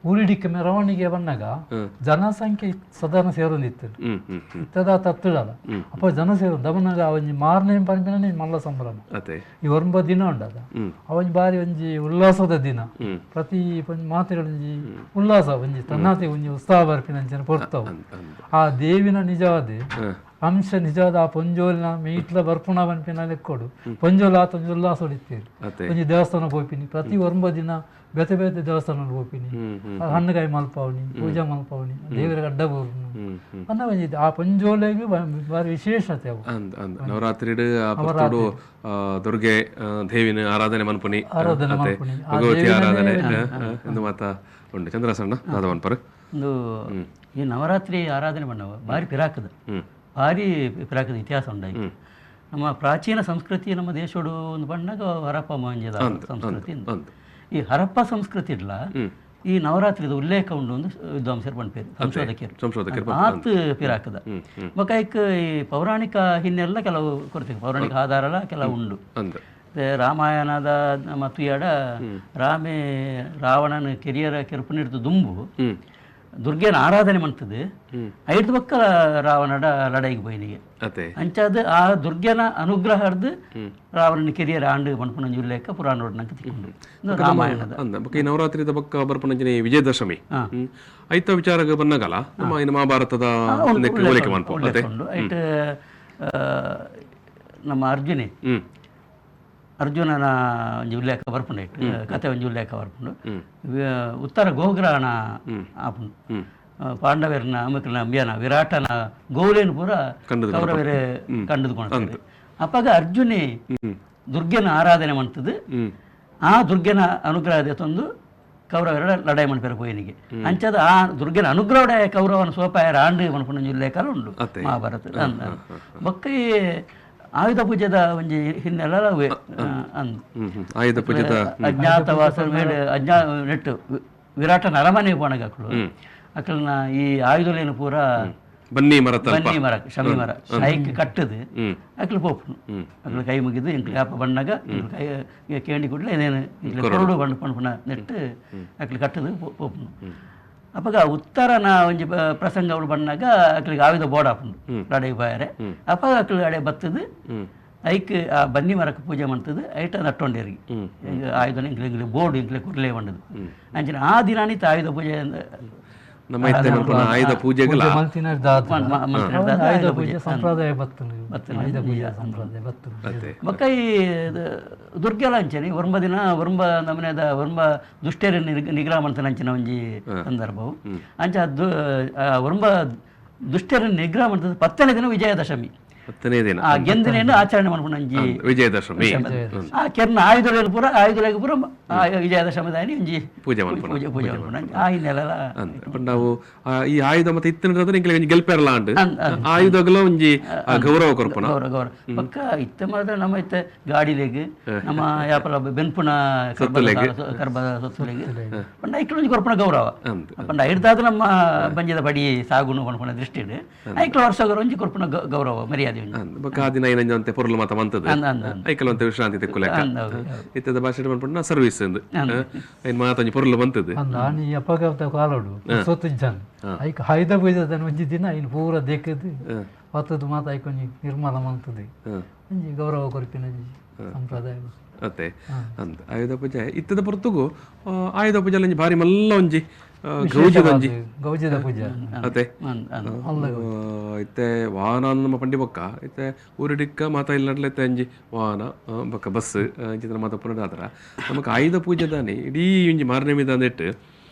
ಊರಿಡಿಕ್ಕ ಮೆರವಣಿಗೆ ಬಂದಾಗ ಜನಸಂಖ್ಯೆ ಸಾಧಾರಣ ಸೇರೊಂದಿತ್ತು. ಇತ್ತದ ತತ್ತುಡಲ್ಲ ಅಪ್ಪ ಜನ ಸೇರು ದಮನಾಗ ಒಂಜಿ ಮಾರನೇ ಪನ್ಪಿನ ಮಲ್ಲ ಸಂಭ್ರಮ. ಈ 9 ದಿನ ಉಂಡದ ಅವೊಂಜಿ ಬಾರಿ ಒಂಜಿ ಉಲ್ಲಾಸದ ದಿನ. ಪ್ರತಿ ಮಾತೆಗಳೊಂಜಿ ಉಲ್ಲಾಸ ಒಂಜಿ ತನ್ನಾತೆ ಒಂಜಿ ಉತ್ಸಾಹ ಬರ್ಪಿನ ಅಂಚಿನ ಪೊರ್ತವು. ಆ ದೇವಿನ ನಿಜವಾದ ಅಂಶ ನಿಜವಾದ ಆ ಪೊಂಜೋಲಿನ ಮೀಟ್ಲ ಬರ್ಪುಣ ಪನ್ಪಿನ ಲೆಕ್ಕೊಡು ಪೊಂಜೋಲು ಆತ ಒಂಜಿ ಉಲ್ಲಾಸ ಹೊಡಿತೀರಿ. ಒಂಜಿ ದೇವಸ್ಥಾನ ಪೋಪಿನಿ ಪ್ರತಿ 9 ದಿನ ಬೇತೆ ಬೇತೆ ದೇವಸ್ಥಾನ ಪೋಪಿನಿ, ಹಣ್ಣುಕಾಯಿ ಮಲ್ಪಾವಣಿ, ಪೂಜೆ ಮಲ್ಪಾವಣಿ, ದೇವರ ಅಡ್ಡ ಬೋರ್ನು ಅನ್ನ ಒಂಜಿ ಆ ಪೊಂಜೋಲೆಗ್ ಬಾರಿ ವಿಶೇಷತೆ ಅವು. ನವರಾತ್ರಿ ದುರ್ಗೆ ದೇವಿನ ಆರಾಧನೆ ಮನ್ಪುನಿ, ಆರಾಧನೆ ಮನ್ಪುನಿ, ಭಗವತಿ ಆರಾಧನೆ ಎಂದು ಮಾತ ಉಂಡು. ಚಂದ್ರಸಣ್ಣ ದಾದವನ್ಪರು ಒಂದು ಈ ನವರಾತ್ರಿ ಆರಾಧನೆ ಬಣ್ಣವ ಭಾರಿ ಪಿರಾಕದ, ಭಾರಿ ಪಿರಾಕದ ಇತಿಹಾಸ ಉಂಡಾಗಿ. ನಮ್ಮ ಪ್ರಾಚೀನ ಸಂಸ್ಕೃತಿ ನಮ್ಮ ದೇಶೋಡು ಒಂದು ಬಣ್ಣಗ ಹರಪ್ಪ ಮೊಹಂಜದ ಸಂಸ್ಕೃತಿ. ಈ ಹರಪ್ಪ ಸಂಸ್ಕೃತಿ ಇಡ್ಲ ಈ ನವರಾತ್ರಿದ ಉಲ್ಲೇಖ ಉಂಡು ಒಂದು ವಿದ್ವಾಂಸರು ಪನ್ಪೇರು ಸಂಶೋಧಕರು ಆತ್ ಪಿರಾಕದ. ಬೊಕ ಈ ಪೌರಾಣಿಕ ಹಿನ್ನೆಲ್ಲ ಕೆಲವು ಕೊಡ್ತೀವಿ, ಪೌರಾಣಿಕ ಆಧಾರ ಕೆಲವು ಉಂಡು. ರಾಮಾಯಣದ ನಮ್ಮ ತುಯಾಡ ರಾಮೇ ರಾವಣನ ಕೆರಿಯರ ಕೆರುಪುನಿಡ್ದು ದುಂಬು ದುರ್ಗೆನ ಆರಾಧನೆ ಮಾಡ್ತದೆ. ಐದು ಬಕ್ಕ ರಾವಣಡ ಲಡೈಗೆ ಪೋಯಿನಿಗೆ ಅಂಚಾದ ಆ ದುರ್ಗೆನ ಅನುಗ್ರಹ ರಾವಣನ ಕೆರಿಯರ್ ಆಂಡು ಪನ್ಪುನ ಉಲ್ಲೇಖ ಪುರಾಣ ತಿಕ್ಕೊಂಡು ರಾಮಾಯಣದ. ಈ ನವರಾತ್ರಿದ ಬೊಕ್ಕ ಬರ್ಪುನಂಚಿನ ವಿಜಯದಶಮಿ ಐತ ವಿಚಾರ ಬನ್ನಗಲ ನಮ್ಮ ಮಹಾಭಾರತದ ಐಟ್ ನಮ್ಮ ಅರ್ಜುನೆ ಅರ್ಜುನನ ಒಂಜಿ ಉಲ್ಲೇಖ ಬರ್ಪುಂಡು, ಇಟ್ಟು ಕತೆ ಒಂಜಿ ಉಲ್ಲೇಖ ಬರ್ಪುಂಡು. ಉತ್ತರ ಗೋಗ್ರಹಣ ಆಪುಂಡು. ಪಾಂಡವರ್ನ ಅಮಕ್ರನ ಅಂಬ್ಯಾನ ವಿರಾಟನ ಗೋವುಲೇನು ಪೂರ ಕೌರವರೇ ಕಂಡುಕೊಂಡು ಅಪ್ಪಗ ಅರ್ಜುನೆ ದುರ್ಗೆನ ಆರಾಧನೆ ಮಾಡ್ತದೆ. ಆ ದುರ್ಗೆನ ಅನುಗ್ರಹ ತಂದು ಕೌರವರ ಲಡಾಯಿ ಮನ್ಪೆರ ಪೋಯಿನಿಗೆ ಅಂಚದ ಆ ದುರ್ಗೆನ ಅನುಗ್ರಹಡೆ ಕೌರವನ ಸೋಪಾಯರ ಆಂಡು ಮನ್ಪುನ ಉಲ್ಲೇಖ ಉಂಡು ಮಹಾಭಾರತ. ಬೊಕ್ಕ ಆಯುಧ ಪೂಜೆದ ಒಂಜಿ ಹಿನ್ನೆಲೆ ಆಯುಧ ಪೂಜೆದ ಅಜ್ಞಾತವಾಸ ಅಜ್ಞಾ ನೆಟ್ಟು ವಿರಾಟನ ಅರಮನೆ ಪೋಣಗ ಅಕುಲು ಅಕಲ್ನ ಈ ಆಯುಧಲೇನು ಪೂರ ಬನ್ನಿ ಮರ ಬನ್ನಿ ಮರ ಶಮಿ ಮರ ಐಕ್ ಕಟ್ಟದು ಅಕ್ಲು ಪೋಪುನು. ಅಕ್ಲು ಕೈ ಮುಗಿದು ಎಂಕ್ಲು ಯಾಪ ಬಣ್ಣಗ ಕೈ ಕೇಂಡಿ ಕೂಡಲೇ ಏನೇನು ಕೊರಡು ಬಣ್ಣ ಪಣ್ಪುನ ನೆಟ್ಟು ಅಕ್ಲು ಕಟ್ಟದು ಪೋಪುನು. ಅಪ್ಪಗ ಉತ್ತರನ ಒಂಜಿ ಪ್ರಸಂಗ ಅವಳು ಬಣ್ಣಾಗ ಅಕ್ಲಿಗೆ ಆಯುಧ ಬೋರ್ಡ್ ಹಾಪುಂಡು ಲಡೈ ಬಾಯರೆ. ಅಪ್ಪಗ ಅಕ್ಲು ಅಡೆ ಬತ್ತದು ಐಕ್ ಆ ಬನ್ನಿ ಮರಕ್ಕೆ ಪೂಜೆ ಮಾಡ್ತದೆ. ಐಟ ನಟ್ಟೊಂಡೇರಿಗೆ ಆಯುಧನ ಇಂಕ್ಲೆ ಇಂಕ್ಲೆ ಬೋರ್ಡ್ ಇಂಕ್ಲೆ ಕುರ್ಲೆ ಬಂಡದು ಅಂಚಿನ ಆ ದಿನಾನಿತ ಆಯುಧ ಪೂಜೆ ನಮ್ಮ ಆಯುಧ ಪೂಜೆಗಳ ಆಯುಧ ಪೂಜೆ ಸಂಪ್ರದಾಯ ಬತ್ತುಂಡು. ಆಯುಧ ಪೂಜೆ ಸಂಪ್ರದಾಯ ಬತ್ತುಂಡು. ಬೊಕ್ಕ ಈ ದುರ್ಗೆಲ ಅಂಚನೆ ಒರ್ಂಬ ದಿನ ಒರ್ಂಬ ನಮನೆದ ಒರ್ಂಬ ದುಷ್ಟರ ನಿಗ್ರಹ ಮಾಡ್ತಾನೆ ಅಂಚಿನ ಒಂಜಿ ಸಂದರ್ಭವು. ಅಂಚ ಒರ್ಂಬ ದುಷ್ಟರ ನಿಗ್ರಹ ಮಾಡ್ತದೆ. 10ನೇ ದಿನ ವಿಜಯದಶಮಿ, 10ನೇ ದಿನ ಆ ಗೆಂದಿನ ಆಚರಣೆ ಮಾಡ್ಕೊಂಡು ಅಂಜಿ ವಿಜಯದಶಮಿ. ಆ ಕೆರ್ನ ಆಯುಧಗಳಿಗೆ ಪೂರ ಆಯುಧಗಳಿಗೆ ಪೂರ ವಿಜಯದಶಮಿ ಒಂಜಿ ಪೂಜೆ ಪೂಜೆ ಪೂಜೆ ಮಾಡ್ಕೊಂಡು ಆ ಹಿನ್ನೆಲೆ. ನಾವು ಈ ಆಯುಧ ಮತ್ತೆ ಇತ್ತಿನ ಎಂಕ್ಲೆ ಗೆಲ್ಪೆರಲ ಅಂಡ್ ಆಯುಧಗಳ ಒಂಜಿ ಗೌರವ ಕೊರ್ಪುನ ಗೌರವ ಗೌರವ ಪಕ್ಕ ಇತ್ತ ಮಾತ್ರ ನಮ್ಮ ಇತ್ತ ಗಾಡಿಲೆಗ್ ನಮ್ಮ ಯಾಪಲ ಬೆನ್ಪುನ ಕರ್ಬ ಸೊತ್ತುಲೆಗ್ ಪಂಡ ಐಕ್ಲ ಒಂಜಿ ಕೊರ್ಪುನ ಗೌರವ. ಪಂಡ ಐಡ್ದಾದ ನಮ್ಮ ಬಂಜದ ಬಡಿ ಸಾಗುನು ಪನ್ಪುನ ದೃಷ್ಟಿಡ್ ಐಕ್ಲ ವರ್ಷ ಒಂಜಿ ಕೊರ್ಪುನ ಗೌರವ ಮರ್ಯಾದೆ. ಬೊಕ್ಕ ಆ ದಿನ ಏನಂಜಂತೆ ಪೊರ್ಲು ಮಾತ ಮಂತದ ಐಕಲ ಒಂತೆ ವಿಶ್ರಾಂತಿ ತೆಕ್ಕುಲೆಕ್ಕ ಇತ್ತದ ಭಾಷೆ ಪನ್ಪುಂಡ ಸರ್ವಿಸ್ ಅಂದ್ ಐನ್ ಮಾತ ಒಂಜಿ ಪೊರ್ಲು ಬಂತದ. ನಾನ್ ಈ ಅಪಘಾತ ಕಾಲೋಡು ಸೊತ್ತಿಜ್ಜಾನ್ ಐಕ್ ಆಯುಧ ಪೂಜೆದ ಒಂಜಿ ದಿನ ಐನ್ ಪೂರ ದೇಕದು ಪತ್ತದು ಮಾತ ಐಕೊಂಜಿ ನಿರ್ಮಲ ಮಂತದೆ ಒಂಜಿ ಗೌರವ ಕೊರ್ಪಿನ ಸಂಪ್ರದಾಯ. ಅತ್ತೆ ಅಂದ್ ಆಯುಧ ಪೂಜೆ ಇತ್ತದ ಪೊರ್ತುಗು ಆಯುಧ ಪೂಜೆ ಒಂಜಿ ಭಾರಿ ಮಲ್ಲ ಒಂಜಿ ಗೌಜಿದ ಒಂಜಿ ಗೌಜಿದ ಪೂಜೆ. ಅತ್ತೆ ಇತ್ತೆ ವಾಹನ ನಮ್ಮ ಪಂಡಿ ಬೊಕ್ಕ ಇತ್ತೆ ಊರುಡಿಕ್ಕ ಮಾತ ಇಲ್ಲಡ್ಲೆ ಇತ್ತೆ ಒಂಜಿ ವಾಹನ ಬೊಕ್ಕ ಬಸ್ ಇಂಚಿನ ಮಾತ ಪುನರಾದ್ರ ನಮಕ್ ಆಯುಧ ಪೂಜೆ ದಾನಿ ಇಡೀ ಒಂಜಿ ಮಾರನೆಮಿ ದಾಂದಿಟ್ಟು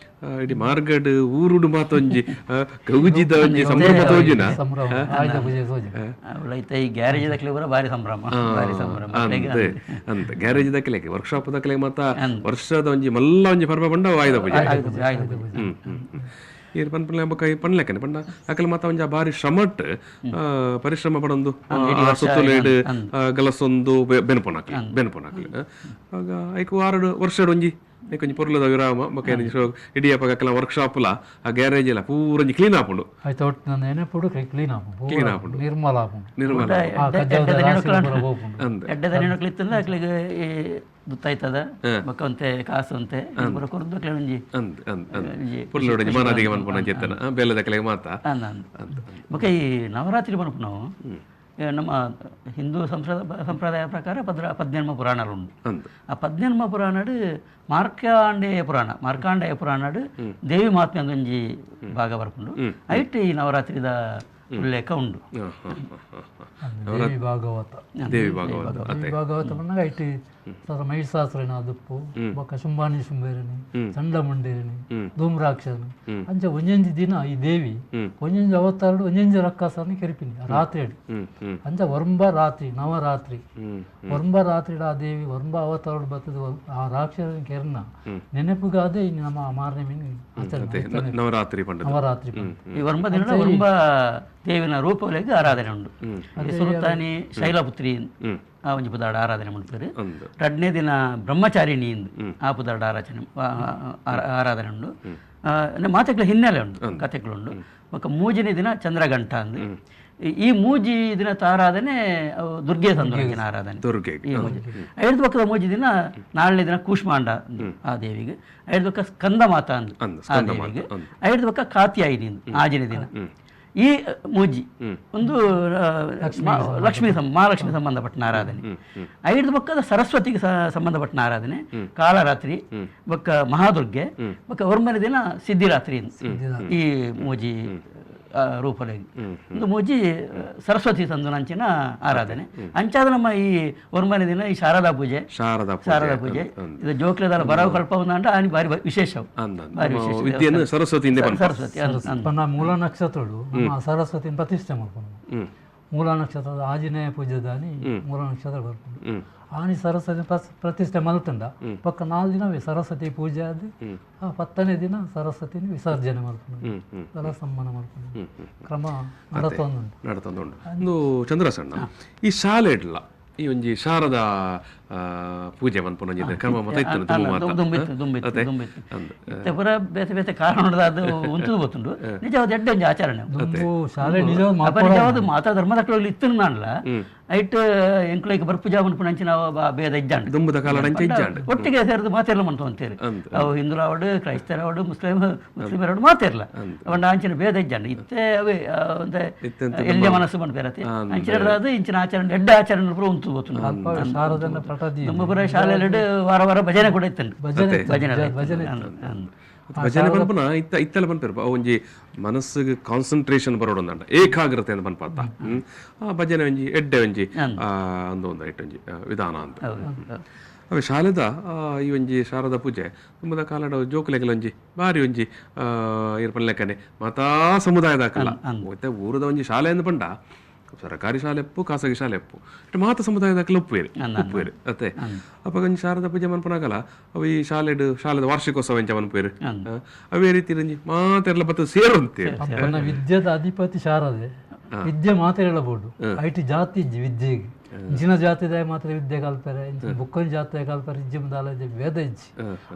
ಇಡೀ ಮಾರ್ಗಡ್ ಊರುಡು ಮಾತ ಒಂಜಿ ಗೌಜಿದ ಒಂಜಿ ಸಂಭ್ರಮ ತೋಜಿನ ಸಂಭ್ರಮ ಆಯುಧ ಪೂಜೆ ತೋಜಿ. ಐತೆ ಈ ಗ್ಯಾರೇಜ್ ದಕ್ಲೆ ಪೂರ ಭಾರಿ ಸಂಭ್ರಮ, ಭಾರಿ ಸಂಭ್ರಮ. ಅಂತೆ ಅಂತೆ ಗ್ಯಾರೇಜ್ ದಕ್ಕಲೆಗೆ ವರ್ಕ್ಶಾಪ್ ದಕ್ಕಲೆಗೆ ಮಾತ ವರ್ಷದ ಒಂಜಿ ಮಲ್ಲ ಒಂಜಿ ಪರ್ವ ಪಂಡ ಆಯುಧ ಪೂಜೆ. ಆಯುಧ ಪೂಜೆ. ಈರ್ ಪನ್ಪುನ ಬೊಕ್ಕ ಈ ಪನ್ಲೆಕ್ಕನೆ ಪಂಡ ಅಕಲ್ ಮಾತ ಒಂಜಿ ಬಾರಿ ಶ್ರಮಟ್ ಪರಿಶ್ರಮ ಪಡೊಂದು ಸುತ್ತುಲೇಡ್ ಗಲಸೊಂದು ಬೆನ್ಪುನಕ್ಲು ಬೆನ್ಪುನಕ್ಲು. ಆಗ ಐಕ್ ವಾರಡ್ ವರ್ಷಡ್ ಒಂಜಿ ಐಕ್ ಒಂಜಿ ಪೊರ್ಲುದ ವಿರಾಮ ಬೊಕ್ಕ ಇಡೀ ಅಪಗ ಅಕಲ್ನ ವರ್ಕ್ಶಾಪ್ ಲ ಆ ಗ್ಯಾರೇಜ್ ಲ ಪೂರ ಒಂಜಿ ಕ್ಲೀನ್ ಆಪುಂಡು. ಐತ ಒಟ್ಟು ನೆನಪುಡು ಕ್ಲೀನ್ ಆಪುಂಡು, ಕ್ಲೀನ್ ಆಪುಂಡು, ನಿರ್ಮಲ ಆಪುಂಡು, ನಿರ್ಮಲ. ಆ ಕಜ್ಜಾವದ ರಾಶಿ ಪೂರ ಪೋಪುಂಡು. ಅಂದ್ ಎಡ್ಡೆದ ನೆನಕುಲು ಇತ್ತಂದ್ರೆ ಅಕ್ಲೆಗ್ ಈ ದುತ್ತಾಯ್ತದ ಬೊಕ್ಕ ಒಂತೆ ಕಾಸು ಒಂತೆ ಪೂರ ಕೊರ್ದು ಅಕ್ಲೆ ಒಂಜಿ ಅಂದ್ ಅಂದ್ ಅಂದ್ ಒಂಜಿ ಪೊರ್ಲುಡು ಒಂಜಿ ಮಾನಾದಿಗೆ ಮನ್ಪುನ ಚೇತನ ಬೇಲೆದಕ್ಲೆಗ್ ಮಾತ. ಅಂದ್ ಅಂದ್. ಬೊಕ್ಕ ಈ ನವರಾತ್ರಿ ಪನ್ಪುನವು ನಮ್ಮ ಹಿಂದೂ ಸಂಪ್ರದಾಯ ಪ್ರಕಾರ ಪದ್ನೆನ್ಮ ಪುರಾಣలు ಉಂಡು. ಅಂದ್ ಆ ಪದ್ನೆನ್ಮ ಪುರಾಣಡ್ ಮಾರ್ಕಾಂಡೇಯ ಪುರಾಣ, ಮಾರ್ಕಾಂಡೇಯ ಪುರಾಣಡ್ ದೇವಿ ಮಹಾತ್ಮೆ ಒಂಜಿ ಭಾಗ ಬರ್ಪುಂಡು. ಐಟ್ ಈ ನವರಾತ್ರಿದ ಉಲ್ಲೇಖ ಉಂಡು. ದೇವಿ ಭಾಗವತ, ದೇವಿ ಭಾಗವತ. ದೇವಿ ಭಾಗವತ ಪನ್ನಗ ಐಟ್ ಮಹಿಷಾಸುರನ ದುಪ್ಪು ಬೊಕ್ಕ ಶುಂಭಾನಿ ಶುಂಭೇರನಿ ಚಂಡಮುಂಡೇರನಿ ಧೂಮ್ರಾಕ್ಷನಿ ಅಂಚ ಒಂಜೊಂಜಿ ದಿನ ಈ ದೇವಿ ಒಂಜೊಂಜಿ ಅವತಾರಡು ಒಂಜೊಂಜಿ ರಕ್ಕಸನ ಕೆರಿಪಿನಿ ರಾತ್ರಿ. ಅಂಚ ವರ್ಂಬ ರಾತ್ರಿ ನವರಾತ್ರಿ ವರ್ಂಬ ರಾತ್ರಿ ಆ ದೇವಿ ವರ್ಂಬ ಅವತಾರಡು ಬರ್ತದೆ ಆ ರಾಕ್ಷಸನ ಕೆರ್ನ ನೆನಪುಗಾದೆ ನಮ್ಮ ಮಾರನೇ ಆಚರಣೆ ನವರಾತ್ರಿ ಪಂಡ ನವರಾತ್ರಿ. ಈ ವರ್ಂಬ ದಿನ ವರ್ಂಬ ದೇವಿನ ರೂಪಗಳಿಗೆ ಆರಾಧನೆ ಉಂಡು. ಸುರುತ್ತಾನಿ ಶೈಲಪುತ್ರಿ ಆ ಒಂಜಿ ಪುದಾಡ ಆರಾಧನೆ ಮಾಡ್ತಾರೆ. ರಡ್ನೇ ದಿನ ಬ್ರಹ್ಮಚಾರಿಣಿ ಆ ಪುದಾಡ ಆರಾಧನೆ ಆರಾಧನೆ ಉಂಡು. ಮಾತೆಗಳ ಹಿನ್ನೆಲೆ ಉಂಡು, ಕಥೆಗಳುಂಡು. ಬೊಕ್ಕ ಮೂಜನೇ ದಿನ ಚಂದ್ರಘಂಟ ಅಂದು ಈ ಮೂಜಿ ದಿನ ಆರಾಧನೆ ದುರ್ಗೆ ಸಂದೋಗಿನ ಆರಾಧನೆ. ದುರ್ಗೆ ಈ ಮೂಜಿ ಐದು ಪಕ್ಕದ ಮೂಜಿ ದಿನ ನಾಲ್ನೇ ದಿನ ಕೂಷ್ಮಾಂಡ ಆ ದೇವಿಗೆ, ಐದು ಪಕ್ಕ ಸ್ಕಂದ ಮಾತಾ ಅಂದು ಆ ದೇವಿಗೆ, ಐದು ಪಕ್ಕ ಕಾತ್ಯಾಯಿನಿ ಆಜನೇ ದಿನ. ಈ ಮೂಜಿ ಒಂದು ಲಕ್ಷ್ಮೀ ಮಹಾಲಕ್ಷ್ಮಿ ಸಂಬಂಧಪಟ್ಟ ಆರಾಧನೆ. ಐದು ಪಕ್ಕದ ಸರಸ್ವತಿಗೆ ಸಂಬಂಧಪಟ್ಟ ಆರಾಧನೆ ಕಾಲರಾತ್ರಿ ಬೊಕ್ಕ ಮಹಾದುರ್ಗೆ ಬೊಕ್ಕ ಒರ್ಮನೆ ದಿನ ಸಿದ್ಧಿರಾತ್ರಿ. ಈ ಮೂಜಿ ರೂಪದಲ್ಲಿ ಒಂದು ಮೂಜಿ ಸರಸ್ವತಿ ಸಂದುನಂಚಿನ ಆರಾಧನೆ. ಅಂಚಾದ ನಮ್ಮ ಈ ಒರ್ಮನೆ ದಿನ ಈ ಶಾರದಾ ಪೂಜೆ, ಶಾರದಾ ಪೂಜೆ ಇದು ಜೋಕ್ಲೆದಾಲ ಬರವು ಕಲ್ಪ ಒಂದಂಟ ಆನಿ ಭಾರಿ ವಿಶೇಷ, ಭಾರಿ ವಿಶೇಷ. ವಿದ್ಯೆಯನ್ನು ಸರಸ್ವತಿಯಿಂದ ಸರಸ್ವತಿ ಮೂಲ ನಕ್ಷತ್ರಗಳು ನಮ್ಮ ಸರಸ್ವತಿನ ಪ್ರತಿಷ್ಠೆ ಮಾಡ್ಕೊಂಡು ಮೂಲ ನಕ್ಷತ್ರದ ಆಂಜನೇಯ ಪೂಜೆ ದಾನಿ ಮೂಲ ನಕ್ಷತ್ರ ಬರ್ಕೊಂಡು ಆನಿ ಸರಸ್ವತಿ ಪ್ರತಿಷ್ಠೆ ಮಲ್ತಂಡ ಪಕ್ಕ 4 ದಿನವೇ ಸರಸ್ವತಿ ಪೂಜೆ ಆದ ಆ 10ನೇ ದಿನ ಸರಸ್ವತಿನ ವಿಸರ್ಜನೆ ಮಾಡ್ಕೊಂಡು ಸಮ್ಮನ ಮಾಡ್ಕೊಂಡು ಕ್ರಮ ನಡತೊಂದುಂಡು ನಡತೊಂದುಂಡು. ಒಂದು ಚಂದ್ರಸಣ್ಣ ಈ ಶಾಲೆ ಇಡ್ಲ ಈ ಒಂಜಿ ಶಾರದಾ ಪೂಜೆ ಮನ್ಪುನ ಒಂಜಿ ಕ್ರಮ ಮತ ಇತ್ತು. ಇತ್ತೆ ಪೂರ ಬೇತೆ ಬೇತೆ ಕಾರಣ ಅದು ಉಂತುದು ಗೊತ್ತುಂಡು. ನಿಜವಾದ ಎಡ್ಡೆ ಒಂಜಿ ಆಚರಣೆ ಶಾಲೆ ನಿಜವಾದ ಮಾತಾ ಧರ್ಮದ ಇತ್ತು ನಾನ್ಲ ಐಟ್ ಎಂಕ್ಲೈಕ್ ಬರ್ಪುಜಾ ಮನ್ಪುನ ಅಂಚಿನ ಭೇದ ಇಜ್ಜಾಂಡ್ ದುಂಬುದ ಕಾಲಡ್ ಅಂಚ ಇಜ್ಜಾಂಡ್ ಒಟ್ಟಿಗೆ ಸೇರಿದು ಮಾತೆರ್ಲ ಮನ್ತು ಅಂತೇರಿ. ಅವು ಹಿಂದೂರಾವಡು ಕ್ರೈಸ್ತರಾವಡು ಮುಸ್ಲಿಮರಾವಡು ಮಾತೆರ್ಲ ಅವಂಡ ಅಂಚಿನ ಭೇದ ಇಜ್ಜಾಂಡ್. ಇತ್ತೆ ಅವೇ ಎಲ್ಲಿಯ ಮನಸ್ಸು ಮನ್ಪೇರತೆ ಅಂಚಿನ ಅದು ಇಂಚಿನ ಆಚರಣೆ ಎಡ್ಡೆ ಆಚರಣೆ ಪೂರ ಉಂತು ಗೊತ್ತುಂಡು. ಶಾರದನ ಪ್ರಟದಿ ದುಂಬುಪುರ ಶಾಲೆಯಲ್ಲಿ ವಾರ ವಾರ ಭಜನೆ ಕೂಡ ಇತ್ತು. ಭಜನೆ ಭಜನೆ ಭಜನೆ ಭಜನೆ ಪನ್ಪುನ ಇತ್ತ ಇತ್ತೆಲ್ಲ ಪನ್ಪೇರು ಒಂಜಿ ಮನಸ್ಸಿಗೆ ಕಾನ್ಸಂಟ್ರೇಷನ್ ಬರೋಡೊಂದಂಡ ಏಕಾಗ್ರತೆ ಅಂತ ಪನ್ಪಾತ ಆ ಭಜನೆ ಒಂಜಿ ಎಡ್ಡೆ ಒಂಜಿ ಅಂದು ಒಂದು ಐಟ್ ಒಂಜಿ ವಿಧಾನ ಅಂತ. ಅವೇ ಶಾಲೆದ ಈ ಒಂಜಿ ಶಾರದಾ ಪೂಜೆ ತುಂಬದ ಕಾಲಡ ಜೋಕುಲೆಗಲ ಒಂಜಿ ಬಾರಿ ಒಂಜಿ ಇರ್ ಪನ್ಲೆಕ್ಕನೆ ಮಾತಾ ಸಮುದಾಯದ ಹಾಕಲ್ಲ ಮತ್ತೆ ಊರದ ಒಂಜಿ ಶಾಲೆ ಅಂದ್ ಪಂಡ ಸರಕಾರಿ ಶಾಲೆ ಎಪ್ಪು ಖಾಸಗಿ ಶಾಲೆ ಎಪ್ಪು ಇಟ್ಟು ಮಾತ ಸಮುದಾಯದ ಒಪ್ಪುವೇರು ಒಪ್ಪುವೇರು ಅತ್ತೆ. ಅಪ್ಪ ಒಂಜಿ ಶಾರದಾ ಪೂಜೆ ಮನ್ಪುನಾಗಲ ಅವು ಈ ಶಾಲೆಡ್ ಶಾಲೆದ ವಾರ್ಷಿಕೋತ್ಸವ ಎಂಚ ಮನ್ಪುವೇರು ಅವೇ ರೀತಿ ಒಂಜಿ ಮಾತೆರ್ಲ ಬತ್ತು ಸೇರುಂತೇರು. ವಿದ್ಯೆದ ಅಧಿಪತಿ ಶಾರದೆ ವಿದ್ಯೆ ಮಾತ್ರ ಹೇಳಬಹುದು. IT ಜಾತಿ ಇಜ್ಜಿ ವಿದ್ಯೆಗೆ ಇಂಚಿನ ಜಾತಿದಾಯ ಮಾತ್ರ ವಿದ್ಯೆ ಕಲ್ಪರೆ ಇಂಚಿನ ಬುಕ್ಕನ್ ಜಾತಿಯ ಕಲ್ಪರೆ ಇಜ್ಜಿ ದಾಲ ಭೇದ ಇಜ್ಜಿ.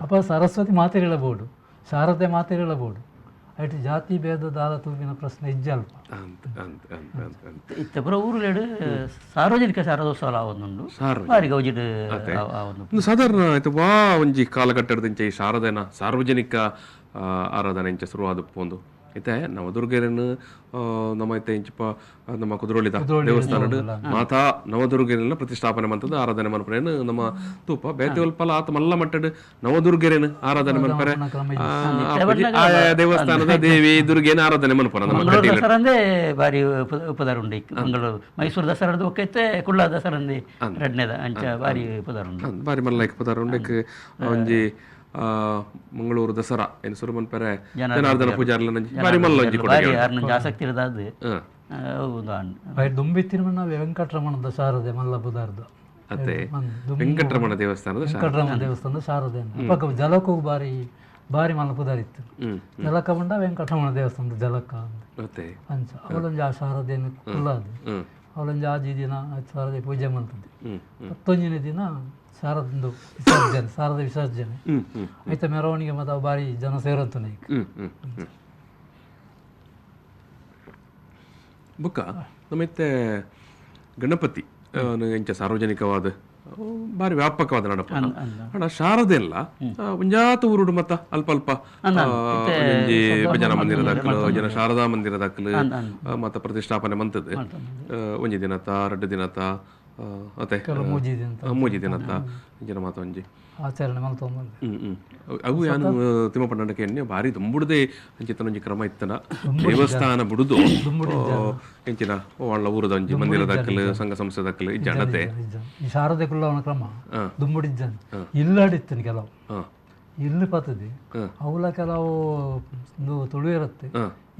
ಅಪ್ಪ ಸರಸ್ವತಿ ಮಾತ್ರ ಹೇಳಬಹುದು, ಶಾರದೆ ಮಾತ್ರ ಹೇಳಬಹುದು. IT ಜಾತಿ ಭೇದ ದಾಲ ತೂಪಿನ ಪ್ರಶ್ನೆ ಇಜ್ಜಿ ಅಲ್ಪ. ಇತ್ತೆ ಪೂರ ಊರುಲೆಡ್ ಸಾರ್ವಜನಿಕ ಶಾರದೋತ್ಸವ ಆವೊಂದುಂಡು ಬಾರಿ ಗೌಜಿಡ್ ಆವೊಂದು ಸಾಧಾರಣ ಆಯ್ತು ವಾ ಒಂಜಿ ಕಾಲಘಟ್ಟದ ಇಂಚ ಈ ಶಾರದೆನ ಸಾರ್ವಜನಿಕ ಆರಾಧನೆ ಇಂಚ ಶುರುವಾದ ಒಂದು ಇತ್ತೆ ನವದುರ್ಗೆರೆನ್ ನಮ್ಮ ಇತ್ತೆ ಇಂಚಿಪ ನಮ್ಮ ಕುದ್ರೋಳಿದ ದೇವಸ್ಥಾನಡ್ ಮಾತಾ ನವದುರ್ಗೆರೆನ ಪ್ರತಿಷ್ಠಾಪನೆ ಮಂತದ ಆರಾಧನೆ ಮನ್ಪುನೇನ್ ನಮ್ಮ ತೂಪ ಬೇತೆ ಒಲ್ಪಲ ಆತ ಮಲ್ಲ ಮಟ್ಟಡ್ ನವದುರ್ಗೆರೆನ್ ಆರಾಧನೆ ಮನ್ಪರೆ ಆಯಾ ದೇವಸ್ಥಾನದ ದೇವಿ ದುರ್ಗೆನ ಆರಾಧನೆ ಮನ್ಪುನ ನಮ್ಮ ಮಂಗಳೂರು ಕಟೀಲು. ದಸರಾ ಬಾರಿ ಉಪದಾರ ಉಂಡು ಮಂಗಳೂರು ಮೈಸೂರು ದಸರಾದ ಒಕ್ಕೈತೆ ಕುಳ್ಳ ದಸರಾ ರಡ್ನೇದ ಅಂಚ ಬಾರಿ ಉಪದಾರ ಉಂಡು. ಬಾರಿ ಮಲ್ಲ ಪದಾರ ಉಂಡು. ಒಂಜಿ ಮಂಗಳೂರು ದಸರಾ ಏನು ಸುರು ಮನ್ಪರೆ ಜನಾರ್ದನ ಪೂಜಾರ್ಲ ಬಾರಿ ಮಲ್ಲ ಒಂಜಿ ಬಾರಿ ಆರ್ನಂಜಿ ಆಸಕ್ತಿ ಇರೋದಾದ ದುಂಬಿತ್ತಿನ ವೆಂಕಟರಮಣದ ಶಾರದೆ ಮಲ್ಲ ಬುದಾರ್ದು. ಅತ್ತೆ ವೆಂಕಟರಮಣ ದೇವಸ್ಥಾನದ ವೆಂಕಟರಮಣ ದೇವಸ್ಥಾನದ ಶಾರದೆ ಅಪ್ಪಕ ಜಲಕ್ಕೂ ಬಾರಿ ಬಾರಿ ಮಲ್ಲ ಪುದಾರ್ ಇತ್ತು. ಜಲಕ ಬಂಡ ವೆಂಕಟರಮಣ ದೇವಸ್ಥಾನದ ಜಲಕ ಅಂಚ ಅವಳೊಂಜಿ ಆ ಶಾರದೆಯನ್ನು ಕುಲ್ಲಾದು ಅವಳೊಂಜಿ ಆಜಿ ದಿನ ಶಾರದೆ ಪೂಜೆ ಮಾಡ್ತದೆ. 11ನೇ ದಿನ ಶಾರದಂದು ವಿಸರ್ಜನೆ, ಶಾರದ ವಿಸರ್ಜನೆ ಆಯ್ತಾ ಮೆರವಣಿಗೆ ಮತ್ತು ಅವು ಬಾರಿ ಜನ ಸೇರಂತಾನೆ ಈಗ. ಬುಕ್ಕ ನಮ್ಮತ್ತೆ ಗಣಪತಿ ಎಂಚ ಸಾರ್ವಜನಿಕವಾದ ಬಾರಿ ವ್ಯಾಪಕವಾದ ನಡಪ ಅಣ್ಣ ಶಾರದೆ ಎಲ್ಲ ಒಂಜಾತ ಊರುಡು ಮತ್ತ ಅಲ್ಪ ಅಲ್ಪ ಒಂಜಿ ಭಜನಾ ಮಂದಿರ ದಾಖಲು ಜನ ಶಾರದಾ ಮಂದಿರ ದಾಖಲು ಮತ್ತ ಪ್ರತಿಷ್ಠಾಪನೆ ಮಂತದ್ದು ಒಂಜಿ ದಿನತ ರಡ್ಡು ದಿನತ ಅತ್ತೆ ಮೂಜಿ ದಿನತ ಜನ ಮಾತ ಒಂಜಿ ಆಚರಣೆ ಅವು ಯಾನು ತಿಮ್ಮಪ್ಪಣ್ಣಕ್ಕೆ ಎಣ್ಣೆ ಭಾರಿ ದುಂಬುಡದೆ ಅಂಚಿತನ ಒಂಜಿ ಕ್ರಮ ಇತ್ತನ ದೇವಸ್ಥಾನ ಬುಡುದು ಎಂಚಿನ వాళ్ళ ಊರದ ಒಂಜಿ ಮಂದಿರ ದಾಖಲು ಸಂಘ ಸಂಸ್ಥೆ ದಾಖಲು ಇಜ್ಜಾಣತೆ ಈ ಶಾರದೆ ಕುಲ್ಲವನ ಕ್ರಮ ದುಂಬುಡಿಜ್ಜಾನ ಇಲ್ಲಾಡಿತ್ತನ ಕೆಲವು ಇಲ್ಲಿ ಪತ್ತದೆ ಅವಲ ಕೆಲವು ತುಳು ಇರುತ್ತೆ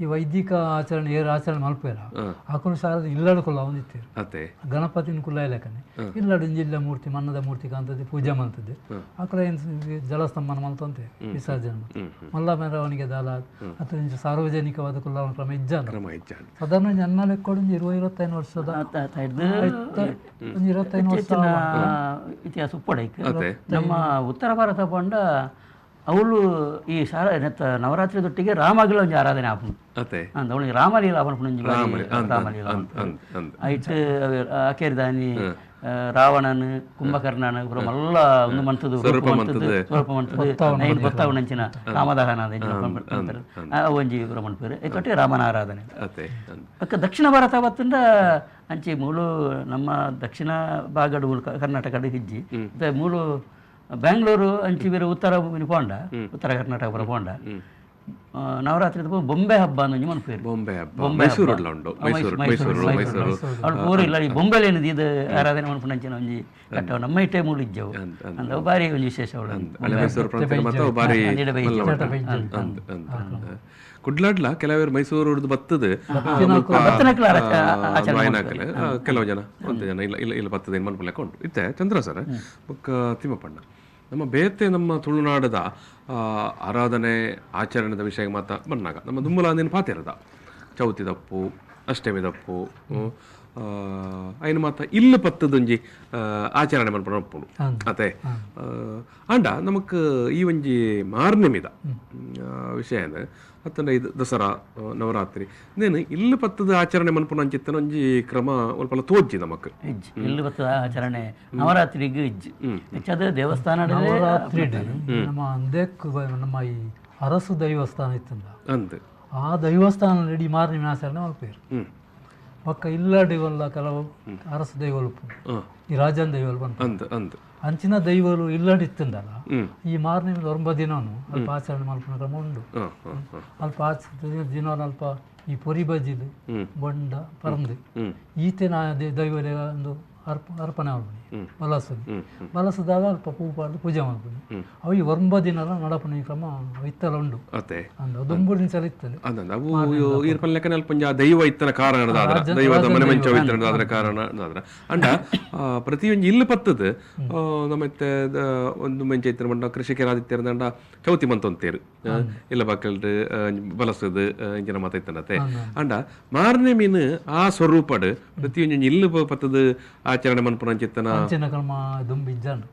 ಈ ವೈದಿಕ ಆಚರಣೆ ಏರು ಆಚರಣೆ ಮಲ್ಪೇರ ಆಕುಲು ಶಾರದೆ ಇಲ್ಲಾಡು ಕುಲ್ಲ ಅವನಿತ್ತೇರು ಗಣಪತಿನ ಕುಲ್ಲ ಇಲ್ಲಕನೆ ಇಲ್ಲಾಡು ಜಿಲ್ಲೆ ಮೂರ್ತಿ ಮನ್ನದ ಮೂರ್ತಿ ಕಾಂತದೆ ಪೂಜೆ ಮಾಡ್ತದೆ ಆಕುಲ ಏನು ಜಲಸ್ತಂಭನ ಮಲ್ತಂತೆ ವಿಸರ್ಜನೆ ಮಲ್ಲ ಮೆರವಣಿಗೆ ದಾಲ ಅಥವಾ ಇಂಚ ಸಾರ್ವಜನಿಕವಾದ ಕುಲ್ಲವನ ಕ್ರಮ ಇಜ್ಜಾನ ಸಾಧಾರಣ ನನ್ನ ಲೆಕ್ಕ ಒಂಜಿ 20-25 ವರ್ಷದ ಒಂದು 25 ವರ್ಷ ಇತಿಹಾಸ ಉಪ್ಪಡೈಕ್ ನಮ್ಮ ಉತ್ತರ ಭಾರತ ಪಂಡ ಅವಳು ಈ ಶಾರ ನವರಾತ್ರಿ ದೊಟ್ಟಿಗೆ ರಾಮಗಳ ಒಂಜಿ ಆರಾಧನೆ ಆಪುಂಡು. ಅವಳಿಗೆ ರಾಮಲೀಲಾ ಪನ್ಪುನ ರಾಮಲೀಲಾ ಐಟ್ ಆಕೇರಿದಾನಿ ರಾವಣನ್ ಕುಂಭಕರ್ಣನ್ ಪೂರ ಮಲ್ಲ ಒಂದು ಮಂತದ್ದು ರೂಪ ಮಂತದ್ದು ಸ್ವರೂಪ ಮಂತದ್ದು ಐನ್ ಗೊತ್ತಾವಣಂಚಿನ ರಾಮದಹನ ಒಂಜಿ ಪೂರ ಮನ್ಪೇರು ಐತೊಟ್ಟಿಗೆ ರಾಮನ ಆರಾಧನೆ. ಅಕ್ಕ ದಕ್ಷಿಣ ಭಾರತ ಬತ್ತಂಡ ಅಂಚಿ ಮೂಲು ನಮ್ಮ ದಕ್ಷಿಣ ಭಾಗಡು ಮೂಲು ಕರ್ನಾಟಕಡು ಹಿಜ್ಜಿ ಮೂಲು ಬ್ಯಾಂಗ್ಳೂರು ಅಂಚಿ ಬೇರೆ ಉತ್ತರ ಪೋಂಡ ಉತ್ತರ ಕರ್ನಾಟಕ ಪೂರ ಪೋಂಡ ನವರಾತ್ರಿ ಬೊಂಬೆ ಹಬ್ಬ ಅನ್ನೊಂಜಿ ಮನ್ಪೇರು. ಬೊಂಬೆ ಹಬ್ಬ ಮೈಸೂರು ಉಂಡು ಮೈಸೂರು ಮೈಸೂರು ಮೈಸೂರು ಅವಳು ಪೂರ ಇಲ್ಲ ಈ ಬೊಂಬೆಲೇನು ಇದು ಆರಾಧನೆ ಮನ್ಪುನಂಚಿನ ಒಂಜಿ ಕಟ್ಟವ ನಮ್ಮ ಇಟ್ಟೆ ಮೂಲು ಇಜ್ಜವು ಅಂದ ಬಾರಿ ಒಂಜಿ ವಿಶೇಷ ಅವಳು. ಹಳೆ ಮೈಸೂರು ಪ್ರಾಂತ್ಯ ಮತ್ತು ಬಾರಿ ಕುಡ್ಲಾಡ್ಲ ಕೆಲವರು ಮೈಸೂರು ಬತ್ತದ ಕೆಲವು ಜನ ಒಂತೆ ಜನ ಇಲ್ಲ ಇಲ್ಲ ಇಲ್ಲ ಬತ್ತದ ಏನು ಮನ್ಪುಲೆಕ್ಕ ಉಂಟು. ಇತ್ತೆ ಚಂದ್ರ ಸರ್ ಬೊಕ್ಕ ತಿಮ್ಮಪ್ಪಣ್ಣ ನಮ್ಮ ಬೇತೆ ನಮ್ಮ ತುಳುನಾಡದ ಆರಾಧನೆ ಆಚರಣೆದ ವಿಷಯ ಮಾತ ಬಂದಾಗ ನಮ್ಮ ದುಮ್ಮಲಾಂದಿನ ಪಾತಿರದ ಚೌತಿ ದಪ್ಪು ಅಷ್ಟಮಿ ದಪ್ಪು ಐನ ಮಾತ ಇಲ್ಲ ಪತ್ತದೊಂಜಿ ಆಚರಣೆ ಮನ್ಪುನ ಉಪ್ಪುಂಡು ಅತೆ ಆಂಡ ನಮಕ್ ಈ ಒಂಜಿ ಮಾರ್ನೆಮಿದ ವಿಷಯನ ಅತ್ತಂಡ ಇದು ದಸರಾ ನವರಾತ್ರಿ ನೇನು ಇಲ್ಲ ಪತ್ತದ ಆಚರಣೆ ಮನ್ಪುನ ಅಂಚಿತ್ತನ ಒಂಜಿ ಕ್ರಮ ಒಲ್ಪಲ ತೋಜ್ಜಿ ನಮಕ್ ಇಜ್ಜಿ ಇಲ್ಲ ಪತ್ತದ ಆಚರಣೆ ನವರಾತ್ರಿಗೆ ಇಜ್ಜಿ ಹೆಚ್ಚಾದ ದೇವಸ್ಥಾನ ನವರಾತ್ರಿ ನಮ್ಮ ಅಂದೇಕ್ ನಮ್ಮ ಈ ಅರಸು ದೈವಸ್ಥಾನ ಇತ್ತಂದ ಅಂದ್ ಆ ದೈವಸ್ಥಾನ ಇಡೀ ಮಾರ್ನೆಮಿನ ಆಚರಣೆ ಮಲ್ಪೇರು. ಪಕ್ಕ ಇಲ್ಲಾಡಿವಲ್ಲ ಕೆಲವು ಅರಸು ದೈವಲು ಈ ರಾಜನ್ ದೈವಲು ಬಂತು ಅಂದ್ ಅಂದ್ ಅಂಚಿನ ದೈವಲು ಇಲ್ಲಾಡಿತ್ತಂದಲ್ಲ ಈ ಮಾರ್ನೆಮಿದ ಒಂಬ ದಿನನು ಅಲ್ಪ ಆಚರಣೆ ಮಲ್ಪುನ ಕ್ರಮ ಉಂಡು. ಅಲ್ಪ ಆಚರಣೆ ದಿನ ಅಲ್ಪ ಈ ಪೊರಿ ಬಜ್ಜಿಲು ಬೊಂಡ ಪರಂದು ಈತೆನ ದೈವಲೆ ಒಂದು ಅರ್ಪಣೆ ಮಲ್ಪುನಿ ಬಲಸುನಿ ಬಲಸದಾಗ ಅಲ್ಪ ಪೂ ಪಾಡ್ದು ಪೂಜೆ ಮಲ್ಪುನಿ ಅವು ಈ ಒಂಬ ದಿನಲ ನಡಪುನ ಈ ಕ್ರಮ ಇತ್ತಲ ಉಂಡು. ಅಂದ್ ದುಂಬುಡಿನ ಸಲ ಇತ್ತಲೆ ಅವು ಈರ್ಪಲ್ಲೆಕ್ಕನೆ ಅಲ್ಪ ಒಂಜಿ ಆ ದೈವ ಇತ್ತನ ಕಾರಣ ದೈವದ ಮನೆ ಮಂಚ ಇತ್ತನ ಕಾರಣ ಅಂಡ ಪ್ರತಿಯೊಂಜಿ ಇಲ್ಲು ಪತ್ತದ ನಮ್ಮತ್ತೆ ಒಂದು ಮಂಚ ಇತ್ತನ ಬಂಡ ಕೃಷಿಕರಾದಿತ್ಯರ ಚೌತಿ ಮಂತೊಂತೇರು ಇಲ್ಲ ಬಾಕಲ್ಡ್ ಬಲಸದು ಇಂಚಿನ ಮಾತ ಇತ್ತನತೆ ಅಂಡ ಮಾರನೇ ಮೀನು ಆ ಸ್ವರೂಪಡ್ ಪ್ರತಿಯೊಂಜಿ ಇಲ್ಲು ಪತ್ತದ ಆಚರಣೆ ಮನ್ಪುನ ಚಿತ್ತನ ಅಂಚಿನ ಕ್ರಮ ದುಂಬು ಇಜ್ಜಾಂಡ್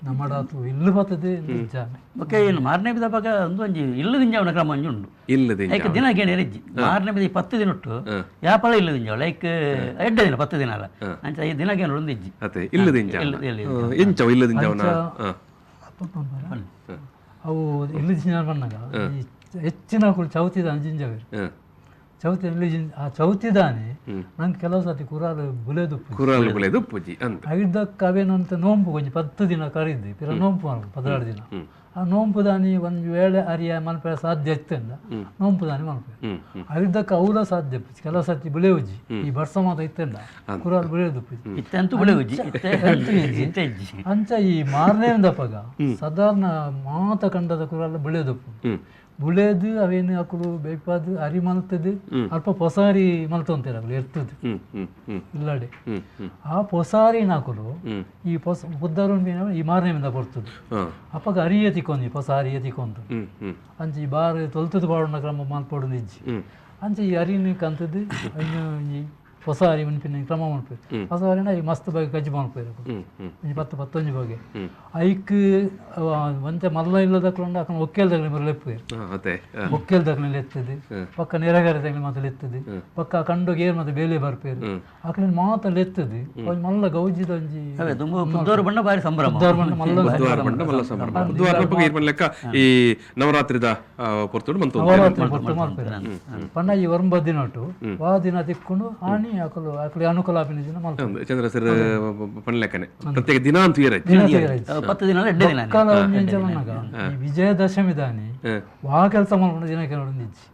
ನಮ್ಮಡಾತು ಇಲ್ಲು ಬರ್ತದೆ ಇಜ್ಜಾಂಡ್. ಬೊಕ್ಕ ಏನು ಮಾರನೇ ಬಿದ ಒಂದು ಒಂಜಿ ಇಲ್ಲು ದಿಂಜವನ ಕ್ರಮ ಒಂಜಿ ಉಂಡು. ಇಲ್ಲದ ಐಕ್ ದಿನ ಗೇಣಿ ಇಜ್ಜಿ ಮಾರನೇ ಬಿದ 10 ದಿನ ಉಂಟು ಯಾಪಲ ಇಲ್ಲು ದಿಂಜವ ಲೈಕ್ ಎಡ್ಡ ದಿನ 10 ದಿನ ಅಲ್ಲ ಅಂಚ ಈ ದಿನ ಗೇಣಿ ಒಂದು ಇಜ್ಜಿ. ಅತ್ತೆ ಇಲ್ಲು ದಿಂಜ ಎಂಚವ ಇಲ್ಲು ದಿಂಜವನ ಅವು ಇಲ್ಲು ದಿಂಜ ಬಂದಾಗ ಈ ಹೆಚ್ಚಿನ ಚೌತಿದಾನೆ ಜಿಂಜವೇರು. ಚೌತಿ ಆ ಚೌತಿದಾನೆ ನಂಗೆ ಕೆಲವು ಸರ್ತಿ ಕುರಾಲು ಬುಲೆದು ಕುರಾಲು ಬುಲೆದು ಪೂಜಿ ಅಂತ ಐದಕ್ಕೆ ಅವೇನಂತ ನೋಂಪು ಒಂಜಿ 10 ದಿನ ಕರಿದ್ದು ಪಿರ ನೋಂಪು ಮಲ್ಪು 16 ದಿನ. ಆ ನೋಂಪು ದಾನಿ ಒಂದು ವೇಳೆ ಅರಿಯ ಮಲ್ಪೆ ಸಾಧ್ಯ ಇತ್ತಂದ ನೋಂಪು ದಾನಿ ಮಲ್ಪೆ ಐದಕ್ಕೆ ಅವಲ ಸಾಧ್ಯ ಕೆಲವು ಸರ್ತಿ ಬುಲೆವುಜಿ ಈ ಬರ್ಸ ಮಾತ ಇತ್ತಂದ ಕುರಾಲು ಬುಲೆದು ಪೂಜಿ ಇತ್ತಂತೂ ಬುಲೆವುಜಿ ಅಂಚ ಈ ಮಾರನೇ ದಪ್ಪಗ ಸಾಧಾರಣ ಮಾತ ಕಂಡದ ಕುರಾಲು ಬುಳೆದುಪ್ಪು ಬುಳೆದು ಅವೇನು ಅಕುಲು ಬೇಪಾದು ಅರಿ ಮಲ್ತದು ಅಲ್ಪ ಪೊಸಾರಿ ಮಲ್ತೊಂತೀರ ಅಕುಲು ಎರ್ತದು ಇಲ್ಲಡೆ ಆ ಪೊಸಾರಿ ನಾಕುಲು ಈ ಪೊಸ ಬುದ್ಧರು ಈ ಮಾರನೇ ಬರ್ತದೆ ಅಪ್ಪಗ ಅರಿಯ ತಿಕ್ಕೊಂದು ಪೊಸ ಅರಿಯ ತಿಕ್ಕೊಂದು ಅಂಚ ಈ ಬಾರ್ ತೊಲ್ತದ ಬಾಡುನ ಕ್ರಮ ಮಲ್ಪೊಡು ಇಜ್ಜಿ ಅಂಚ ಈ ಅರಿನ ಕಂತದ್ದು ಇನ್ನು ಈ ಹೊಸ ಅರಿ ಮನ್ಪಿನ ಕ್ರಮ ಮಲ್ಪೆ ಹೊಸ ಅರಿನ ಈ ಮಸ್ತ್ ಬಗೆ ಕಜ್ಜಿ ಮಲ್ಪೆ ಒಂಜಿ 10 10 ಬಗೆ ಐಕ್ ಒಂತೆ ಮಲ್ಲ ಇಲ್ಲದಕ್ಲುಂಡ ಅಕನ ಒಕ್ಕೇಲ್ ದಕ್ಲೆ ಮರ ಲೆಪ್ಪು ಒಕ್ಕೇಲ್ ದಕ್ಲೆ ಎತ್ತದು ಪಕ್ಕ ನೆರೆಗಾರೆ ದಕ್ಲೆ ಮಾತ ಲೆತ್ತದು ಪಕ್ಕ ಕಂಡೋಗಿ ಏರ್ ಮಾತ ಬೇಲೆ ಬರ್ಪೇರು ಅಕಲಿನ ಮಾತ ಲೆತ್ತದು ಒಂಜಿ ಮಲ್ಲ ಗೌಜಿದ ಒಂಜಿ ಬುದ್ಧವಾರ ಬಣ್ಣ ಬಾರಿ ಸಂಭ್ರಮ ಮಲ್ಲ ಸಂಭ್ರಮ ಬುದ್ಧವಾರ ಲೆಕ್ಕ ಈ ನವರಾತ್ರಿದ ಪೊರ್ತುಡು ನವರಾತ್ರಿ ಪೊರ್ತು ಮಲ್ಪೇರು ಪಂಡ ಈ ಒಂಬತ್ತು ದಿನಟು ವಾ ದಿನ ತಿಕ್ಕೊಂಡು ಆಣಿ ಅಕಲು ಅಕಲಿ ಅನುಕೂಲ ಆಪಿನ ದಿನ ಮಲ್ಪೆ ಚಂದ್ರಸರ್ ಪಣ್ಲೆಕ್ಕನೆ ಪ್ರತ್ಯೇಕ ದಿನ ಅಂತ 10 ದಿನ ಎಡ್ಡೆ ದಿನ ಈ ವಿಜಯದಶಮಿ ದಾನಿ ವಾ ಕೆಲಸ ಮಲ್ಪುನ ದಿನ ಕೆಲವೊಂದು ಇಜ್ಜಿ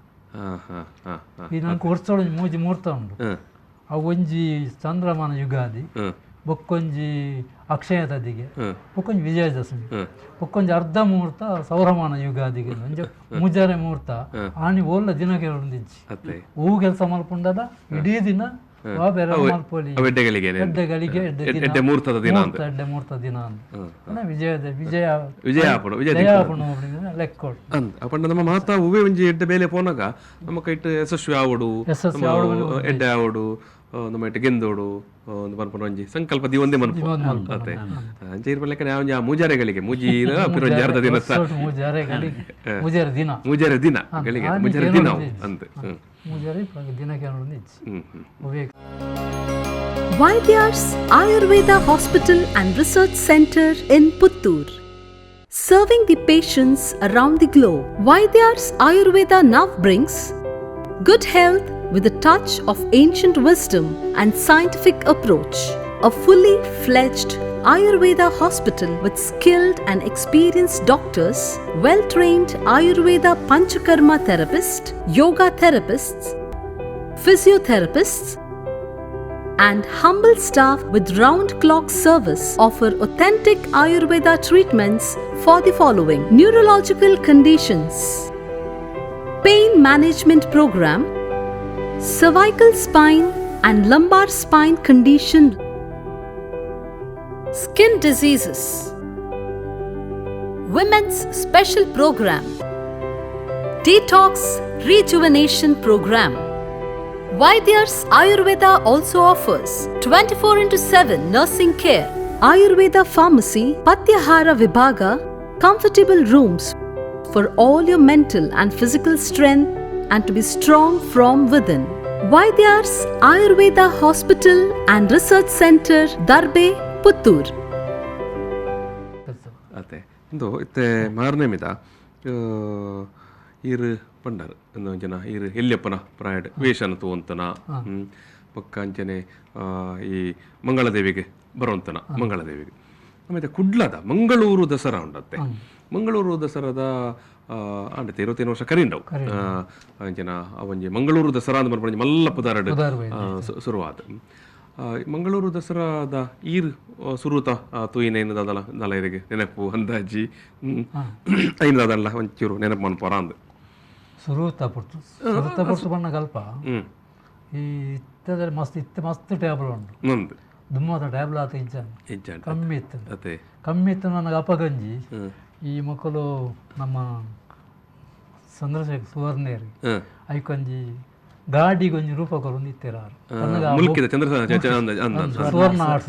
ಈ ನಂಗೆ ವರ್ಷ ಮೂಜಿ ಮುಹೂರ್ತ ಉಂಡು ಅವು ಒಂಜಿ ಚಂದ್ರಮಾನ ಯುಗಾದಿ ಬೊಕ್ಕೊಂಜಿ ಅಕ್ಷಯ ತದಿಗೆ ಬೊಕ್ಕೊಂಜಿ ವಿಜಯದಶಮಿ ಬೊಕ್ಕೊಂಜಿ ಅರ್ಧ ಮುಹೂರ್ತ ಸೌರಮಾನ ಯುಗಾದಿಗೆ ಒಂಜಿ ಮೂಜಾರೆ ಮುಹೂರ್ತ ಆಣಿ ಓಲ್ಲ ದಿನ ಕೆಲವೊಂದು ಇಜ್ಜಿ ಹೂ ಕೆಲಸ ಮಲ್ಪುಂಡದ ಇಡೀ ದಿನ ನಮ್ಮ ಮಾತಾ ಹೂವೇ ಒಂಜಿ ಎಡ್ಡೆ ಬೇಲೆ ಪೋನಾಗ ನಮ್ಮ ಕೈಟ್ ಯಶಸ್ವಿ ಆವಡು ಎಡ್ಡೆ ಆವಡು ನಮ್ಮ ಇಟ್ಟು ಗೆಂದೋಡು ಒಂದು ಮನ್ಪುನ ಒಂಜಿ ಸಂಕಲ್ಪ the ಒಂದೇ ಮನ್ಪು ಅತ್ತೆ ಅಂಚೆ ಇರ್ಪಲೆಕ್ಕ ಒಂಜಿ ಆ ಮೂಜಾರೆಗಳಿಗೆ ಮೂಜಿ ಪಿರೊಂಜಿ ಅರ್ಧ ದಿನ ಮೂಜಾರೆ ದಿನ ಮೂಜಾರೆ ದಿನ ಗಳಿಗೆ ಮೂಜಾರೆ ದಿನ ಅಂತ ಮೂಜಾರೆ ದಿನಕ್ಕೆ Vaidyars Ayurveda Hospital and Research Center in Puttur. Serving the patients around the globe, Vaidyars Ayurveda now brings good health with a touch of ancient wisdom and scientific approach. A fully fledged Ayurveda hospital with skilled and experienced doctors, well-trained Ayurveda Panchakarma therapists, yoga therapists, physiotherapists, and humble staff with round-clock service offer authentic Ayurveda treatments for the following: neurological conditions, pain management program, cervical spine and lumbar spine condition, skin diseases, women's special program, detox rejuvenation program. Vaidyars Ayurveda also offers 24/7 nursing care, Ayurveda pharmacy, Patyahara Vibhaga, comfortable rooms for all your mental and physical strength and to be strong from within. Vaidyars Ayurveda Hospital and Research Center, Darbe, Puttur. ಅತ್ತೆ ಇಂದು ಇತ್ತೆ ಮಾರನೇ ಮಿದ ಈರು ಪಂಡರ್ ಒಂದು ಜನ ಈರು ಎಲ್ಲಿಯಪ್ಪನ ಪ್ರಾಯಡ್ ವೇಷನ ತೂವಂತನ ಪಕ್ಕ ಅಂಚನೆ ಈ ಮಂಗಳದೇವಿಗೆ ಬರುವಂತನ ಮಂಗಳದೇವಿಗೆ ಆಮೇಲೆ ಕುಡ್ಲದ ಮಂಗಳೂರು ದಸರಾ ಉಂಡತ್ತೆ. ಮಂಗಳೂರು ದಸರಾದ ಆಂಡತೆ 25 ವರ್ಷ ಕರಿಂಡವು ಅಂಚನ ಒಂಜಿ ಮಂಗಳೂರು ದಸರಾ ಅಂದ್ ಮನ್ಪುನ ಮಲ್ಲ ಪುದಾರಡ್ ಶುರುವಾದ ಮಂಗಳೂರು ದಸರಾದ ಈರ್ ಸುರುತ ತೂಯಿನ ದಾದಲ ದಾಲ ಇರೆಗ್ ನೆನಪು ಅಂದಾಜಿ ಐನ್ ದಾದಲ್ಲ ಒಂಚೂರು ನೆನಪು ಮನ್ಪೋರ ಅಂದ್ ಸುರುತ ಪುರ್ತು ಸುರುತ ಪುರ್ತು ಬಣ್ಣ ಅಲ್ಪ ಈ ಇತ್ತದಲ್ಲಿ ಮಸ್ತ್ ಇತ್ತೆ ಮಸ್ತ್ ಟೇಬಲ್ ಉಂಟು ದುಮ್ಮದ ಟೇಬಲ್ ಆತ ಇಜ್ಜಾನ್ ಕಮ್ಮಿ ಇತ್ತು ಕಮ್ಮಿ ಇತ್ತು. ನನಗೆ ಅಪಗಂಜಿ ಈ ಮಕ್ಕಳು ನಮ್ಮ ಚಂದ್ರಶೇಖರ್ ಸುವರ್ಣೇರಿ ಐಕೊಂಜಿ ಗಾಡಿಗೊಂಜಿ ರೂಪ ಕೊರೊಂದು ಇತ್ತೆರ್ ಆರು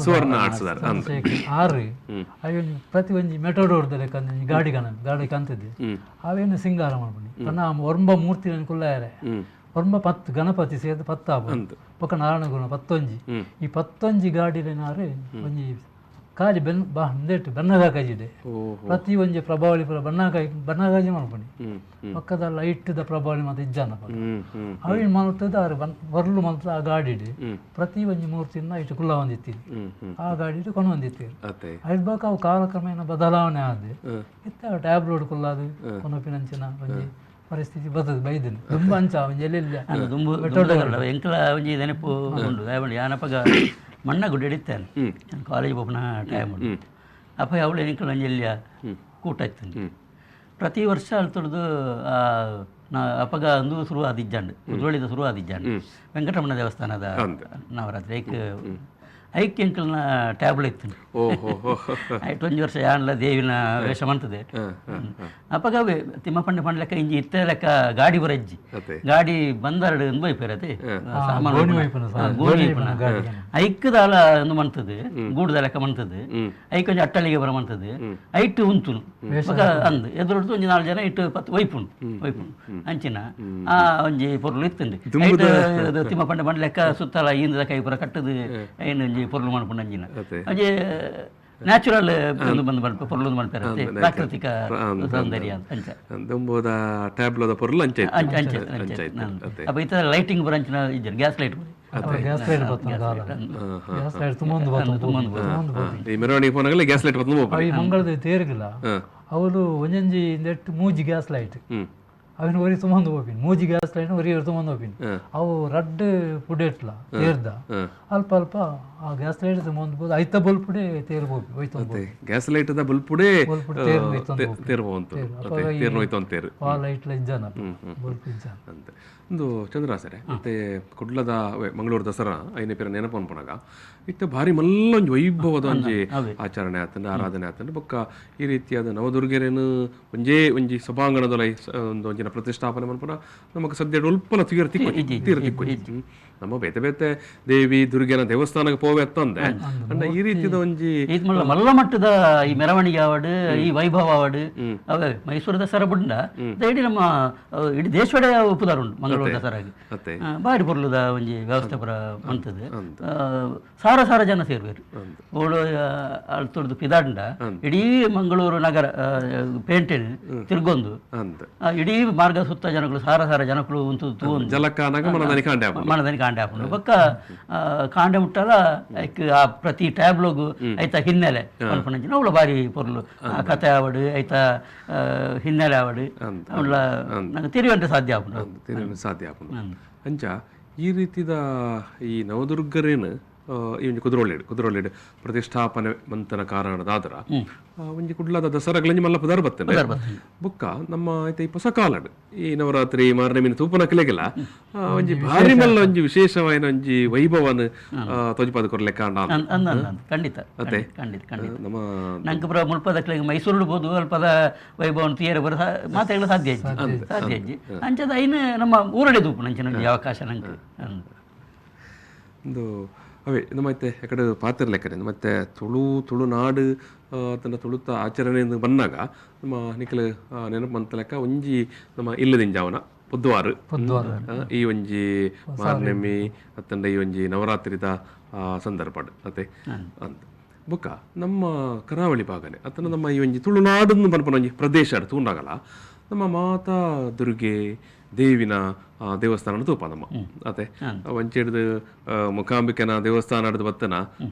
ಸುವರ್ಣ ಆರ್ಟ್ಸ್ ಆರು ಅಯ್ಯೊಂಜಿ ಪ್ರತಿ ಒಂಜಿ ಮೆಟೋಡೋರ್ದ ಲೆಕ್ಕ ಗಾಡಿ ಕಣ ಗಾಡಿ ಕಂತಿದ್ದೆ ಅವೇನು ಸಿಂಗಾರ ಮಾಡ್ಬಂಡಿ ಪನ್ನ ಒರ್ಂಬ ಮೂರ್ತಿ ಕುಲ್ಲಾಯರೆ ಒರ್ಂಬ 10 ಗಣಪತಿ ಸೇರ್ದು 10 ಆಪುಂಡು ಬೊಕ್ಕ ನಾರಾಯಣ ಗುಣ 10 ಈ 10 ಗಾಡಿಲೆನಾರು ಒಂಜಿ ಖಾಲಿ ಬೆನ್ ಬಾ ಇಂದೆಟ್ ಬಣ್ಣದ ಓಹೋ. ಪ್ರತಿ ಒಂಜಿ ಪ್ರಭಾವಳಿ ಪೂರ ಬಣ್ಣಕಾಯಿ ಬಣ್ಣಕಾಜಿ ಮಲ್ಪುನಿ. ಹ್ಮ್ ಹ್ಮ್. ಪಕ್ಕದ ಲೈಟ್ದ ಪ್ರಭಾವಳಿ ಮಾತ ಇಜ್ಜಾನ ಹ್ಮ್ ಹ್ಮ್. ಅವಿನ ಮಲ್ತದ ಆರು ಬನ್ ಬರ್ಲು ಮಲ್ತದ ಆ ಗಾಡಿಡ್ ಹ್ಮ್. ಪ್ರತಿ ಒಂಜಿ ಮೂರ್ತಿನ ಇಟ್ಟು ಕುಲ್ಲ ಹೊಂದಿತ್ತೀನಿ. ಹ್ಮ್ ಹ್ಮ್. ಆ ಗಾಡಿಡ್ ಕೊಂಡು ಹೊಂದಿತ್ತೀರಿ. ಅತ್ತೆ. ಐದು ಬಾಕ ಅವು ಕಾಲಕ್ರಮೇಣ ಬದಲಾವಣೆ ಆದ ಹ್ಮ್. ಇತ್ತ ಟ್ಯಾಬ್ಲೋಡ್ ಕುಲ್ಲಾದು ಕೊನಪಿನಂಚಿನ ಒಂಜಿ ಪರಿಸ್ಥಿತಿ ಬರ್ತದೆ ಬೈದಿನ ತುಂಬ ಅಂಚ ಒಂಜಿ ಎಲ್ಲೆಲ್ಲ. ಅಂದ್ ದುಂಬು ಎಂಕಲ ಒಂಜಿ ನೆನಪು ಉಂಡು. ದಾಯೆ ಯಾನಪಗ ಮಣ್ಣ ಗುಡ್ಡೆ ಹಿಡಿತೇನೆ ನಾನು ಕಾಲೇಜ್ ಪೋಪುನ ಟೈಮ್ ಉಂಡು. ಅಪ್ಪ ಅವಳು ಎಂಕಲ ಒಂಜಿ ಎಲ್ಲಿಯ ಕೂಟ ಇತ್ತು. ಪ್ರತಿ ವರ್ಷ ಅಲ್ತೊಡ್ದು ನಾ ಅಪಗ ಅಂದು ಶುರು ಆದಿಜ್ಜಾಂಡ್ ಕುದ್ರೋಳಿದ ಶುರು ಆದಿಜ್ಜಾಂಡ್ ವೆಂಕಟರಮಣ ದೇವಸ್ಥಾನದ ನವರಾತ್ರಿ ಐಕ್ ಐಕ್ ಎಂಕಲ್ನ ಟ್ಯಾಬ್ಲೆಟ್ ಇತ್ತು. ಓಹೋ ಹೋ. ಐಟ್ ಒಂಜಿ ವರ್ಷ ಯಾನ್ಲ ದೇವಿನ ವೇಷ ಮಾಡ್ತದೆ. ಅಪಗ ಅವೇ ತಿಮ್ಮಪ್ಪಂಡೆ ಪಂಡ ಲೆಕ್ಕ ಇಂಜಿ ಇತ್ತ ಲೆಕ್ಕ ಗಾಡಿ ಬರಜ್ಜಿ. ಅತ್ತೆ. ಗಾಡಿ ಬಂದರಡು ಅಂದ್ ಬೈಪೇರತೆ ಸಾಮಾನು ಗೋಣಿ ಒಯ್ಪುನ. ಒಯ್ಪುನ ಗೋಣಿ ಒಯ್ಪುನ. ಗಾಡಿ. ಐಕ್ಕದಾಲ ಒಂದು ಮಂತದ್ದು ಗೂಡ್ದ ಲೆಕ್ಕ ಮಂತದ್ದು ಐಕ್ ಒಂಜಿ ಅಟ್ಟಳಿಗೆ ಬರ ಮಂತದ್ದು ಐಟ್ ಉಂತುನು ಬೊಕ ಅಂದ್ ಎದುರುಡ್ದು ಒಂಜಿ ನಾಲ್ ಜನ ಇಟ್ಟು ಪತ್ತು ಒಯ್ಪುಂಡು ಒಯ್ಪುಂಡು ಅಂಚಿನ ಆ ಒಂಜಿ ಪೊರ್ಲು ಇತ್ತುಂಡು. ಐಟ್ ಇದು ತಿಮ್ಮಪ್ಪಂಡೆ ಪಂಡ ಲೆಕ್ಕ ಸುತ್ತಲ ಈಂದ ಕೈ ಪೂರ ಕಟ್ಟದು ಐನ್ ಒಂಜಿ ಪೊರ್ಲು ಮನ್ಪುಂಡು ಅಂಚಿನ ಅತ್ತೆ. ಒಂಜಿ ನ್ಯಾಚುರಲ್ ಒಂದು ಬಂದು ಮಲ್ಪ ಪೊರ್ಲು ಮನ್ಪೆರೆ ಪ್ರಾಕೃತಿಕ ಸೌಂದರ್ಯ ಅಂತ ಅಂಚ. ದುಂಬುದ ಟ್ಯಾಬ್ಲೋದ ಪೊರ್ಲು ಅಂಚೆ ಇತ್ತು. ಅಂಚ ಅಂಚ ಅಂಚ. ಅಂಚೆ ಇತ್ತು. ಅತ್ತೆ. ಅಪ್ಪ ಈ ಥರ ಲೈಟಿಂಗ್ ಬರಂಚಿನ ಇಜ್ಜಿ ಗ್ಯಾಸ್ ಲೈಟ್. ಗ್ಯಾಸ್ ಲೈಟ್ ಬರ್ತದೆ ಕಾಲ ಗ್ಯಾಸ್ ಲೈಟ್ ತುಂಬೊಂದು ಬರ್ತದೆ ತುಂಬೊಂದು ಈ ಮೆರವಣಿಗೆ ಪೋನಾಗಲೇ ಗ್ಯಾಸ್ ಲೈಟ್ ಬಂದು ಹೋಗ್ಬೋದು. ಈ ಮಂಗಳದ ತೇರುಗಿಲ್ಲ ಅವಳು ಒಂಜೊಂಜಿ ನೆಟ್ ಮೂಜಿ ಗ್ಯಾಸ್ ಲೈಟ್ ಹ್ಮ್. ಅವನ ಒರಿ ತುಂಬೊಂದು ಹೋಪಿನಿ ಮೂಜಿ ಗ್ಯಾಸ್ ಲೈಟ್ ಒರಿ ತುಂಬೊಂದು ಹೋಪಿನಿ ಅವು ರಡ್ಡ್ ಪುಡೆಟ್ಲ ತೇರ್ದ ಅಲ್ಪ ಅಲ್ಪ ಆ ಗ್ಯಾಸ್ ಲೈಟ್ ತುಂಬೊಂದು ಬೋದು ಐತ ಬಲ್ಪುಡೆ ತೇರು ಹೋಪಿ ಹೋಯ್ತು. ಗ್ಯಾಸ್ ಲೈಟ್ the ಬಲ್ಪುಡೆ ಬಲ್ಪುಡೆ ತೇರು ಹೋಯ್ತು. ತೇರು ಹೋಂತು ತೇರು ಹೋಯ್ತು ಅಂತ ತೇರು. ಆ ಲೈಟ್ಲ ಇಜ್ಜಾನ ಬಲ್ಪ್ ಇಜ್ಜಾನ. ಅಂತ ಒಂದು ಚಂದ್ರ ಸರ್ ಮತ್ತೆ ಕುಡ್ಲದ ಅವೇ ಮಂಗಳೂರು ದಸರಾ ಐನೇ ಪೇರ ನೆನಪು ಅನ್ಪನಾಗ ಇತ್ತ ಭಾರಿ ಮಲ್ಲ ಒಂಜಿ ವೈಭವದ ಒಂಜಿ ಆಚರಣೆ ಆತಂಡ ಆರಾಧನೆ ಆತಂಡ ಬೊಕ್ಕ ಈ ರೀತಿಯಾದ ನವದುರ್ಗೆರೇನು ಒಂಜೇ ಒಂಜಿ ಸಭಾಂಗಣದೊಲೈ ಒಂದು ಒಂಜಿನ ಪ್ರತಿಷ್ಠಾಪನೆ ಮನ್ಪುನ ನಮಕ್ ಸದ್ಯ ಉಲ್ಪಲ ತೀರ ತಿಕ್ಕು ತೀರ ತಿಕ್ಕು ನಮ್ಮ ಬೇತೆ ಬೇತೆ ದೇವಿ ದುರ್ಗೆನ ದೇವಸ್ಥಾನಕ್ಕೆ ಪೋವೆ ಅತ್ತಂದೆ ಅಂಡ ಈ ರೀತಿದ ಒಂಜಿ ಇದು ಮಲ್ಲ ಮಲ್ಲ ಮಟ್ಟದ ಈ ಮೆರವಣಿಗೆ ಆವಡ್ ಈ ವೈಭವ ಆವಡ್ ಅವೇ ಮೈಸೂರು ದಸರಾ ಬುಂಡ ಇಡೀ ನಮ್ಮ ಇಡೀ ದೇಶವಡೆ ಉಪದಾರ ಉಂಟು ಮಂಗಳೂರು ದಸರಾಗೆ. ಅತ್ತೆ. ಬಾರಿ ಪೊರ್ಲುದ ಒಂಜಿ ವ್ಯವಸ್ಥೆ ಪುರ ಮಂತದ್ದು ಸಾರ ಸಾರ ಜನ ಸೇರುವೆರು ಓಳು ಅಲ್ತೊಡ್ದು ಪಿದಾಂಡ ಇಡೀ ಮಂಗಳೂರು ನಗರ ಪೇಂಟೆ ತಿರ್ಗೊಂದು ಅಂದ್ ಇಡೀ ಮಾರ್ಗ ಸುತ್ತ ಜನಗಳು ಸಾರ ಸಾರ ಜನಗಳು ಉಂತು ತೂವೊಂದು ಜಲಕಾನಾಗ ಮನದಾನಿ ಕಾಂಡೆ ಆಪುಂಡು. ಮನದಾನಿ ಕಾಂಡೆ ಆಪುಂಡು ಬೊಕ್ಕ ಕಾಂಡೆ ಮುಟ್ಟಲ ಐಕ್ ಆ ಪ್ರತಿ ಟ್ಯಾಬ್ಲೋಗು ಐತ ಹಿನ್ನೆಲೆ ಪನ್ಪುನಂಚಿನ ಅವ್ಲ ಬಾರಿ ಪೊರ್ಲು ಆ ಕತೆ ಆವಡ್ ಐತ ಹಿನ್ನೆಲೆ ಆವಡ್ ಅವಳ ನಂಗೆ ತಿರುವಂತೆ ಸಾಧ್ಯ ಆಪುಂಡು. ತಿರುಗಲು ಸಾಧ್ಯ ಆಪುಂಡು. ಅಂಚ ಈ ರೀತಿದ ಈ ನವದುರ್ಗರೇನು ಈ ಒಂಜಿ ಕುದ್ರೋಳಿಡ್ ಕುದ್ರೋಳಿಡ್ ಪ್ರತಿಷ್ಠಾಪನೆ ಮಂತನ ಕಾರಣದಾದ್ರ ಒಂಜಿ ಕುಡ್ಲದ ದಸರಾಗಳಂಜಿ ಮಲ್ಲ ಪದಾರ್ ಬರ್ತದೆ ಬೊಕ್ಕ ನಮ್ಮ ಐತೆ ಈ ಹೊಸ ಕಾಲಡ್ ಈ ನವರಾತ್ರಿ ಮಾರನೆಮಿನ ತೂಪನ ಕಿಲೆಗೆಲ್ಲ ಒಂಜಿ ಭಾರಿ ಮಲ್ಲ ಒಂಜಿ ವಿಶೇಷವಾಯಿನ ಒಂಜಿ ವೈಭವನ ತೋಜಿಪಾದ ಕೊರ್ಲೆ ಕಾಂಡ ಅಂದ್ ಅಂದ್ ಅಂದ್ ಅಂದ್ ಖಂಡಿತ ಅತ್ತೆ. ಖಂಡಿತ ಖಂಡಿತ. ನಮ್ಮ ನಂಗೆ ಪುರ ಮುಲ್ಪದಕ್ಲೆಗ್ ಮೈಸೂರು ಬೋದು ಅಲ್ಪದ ವೈಭವನ ತೀಯರೆ ಬರ ಮಾತೆಗಳ ಸಾಧ್ಯ ಇಜ್ಜಿ ಸಾಧ್ಯ ಇಜ್ಜಿ ಅಂಚದ ಐನು ನಮ್ಮ ಊರಡೆ ತೂಪುನ ಅಂಚಿನ ಒಂಜಿ ಅವಕಾಶ ನಂಗೆ ಅಂದ್. ಒಂದು ಅವೇ ನಮ್ಮ ಮತ್ತೆ ಎಕಡೆ ಪಾತ್ರ ಲೆಕ್ಕನೆ ಮತ್ತೆ ತುಳು ತುಳುನಾಡು ತನ್ನ ತುಳುತ ಆಚರಣೆ ಬಂದಾಗ ನಮ್ಮ ನಿಖಲ್ ನೆನಪು ಮಂತ ಲೆಕ್ಕ ಒಂಜಿ ನಮ್ಮ ಇಲ್ಲದಿಂಜಾವನ ಪುದ್ವಾರು ಪುದ್ವಾರು. ಈ ಒಂಜಿ ಮಾರ್ನೆಮಿ ಅತ್ತಂಡ ಈ ಒಂಜಿ ನವರಾತ್ರಿದ ಸಂದರ್ಭ ಅತ್ತೆ ಅಂತ ಬೊಕ್ಕ ನಮ್ಮ ಕರಾವಳಿ ಭಾಗನೆ ಅತ್ತಂಡ ನಮ್ಮ ಈ ಒಂಜಿ ತುಳುನಾಡನ್ನು ಪನ್ಪುನ ಒಂಜಿ ಪ್ರದೇಶ ತೂಂಡಾಗಲ ನಮ್ಮ ಮಾತಾ ದುರ್ಗೆ ದೇವಿನ ದೇವಸ್ಥಾನ ತೂಪ ನಮ್ಮ ಅತ್ತೆ ವಂಚಿಡ್ದು ಮುಖಾಂಬಿಕೆನ ದೇವಸ್ಥಾನ ಹಿಡ್ದು ಬತ್ತನ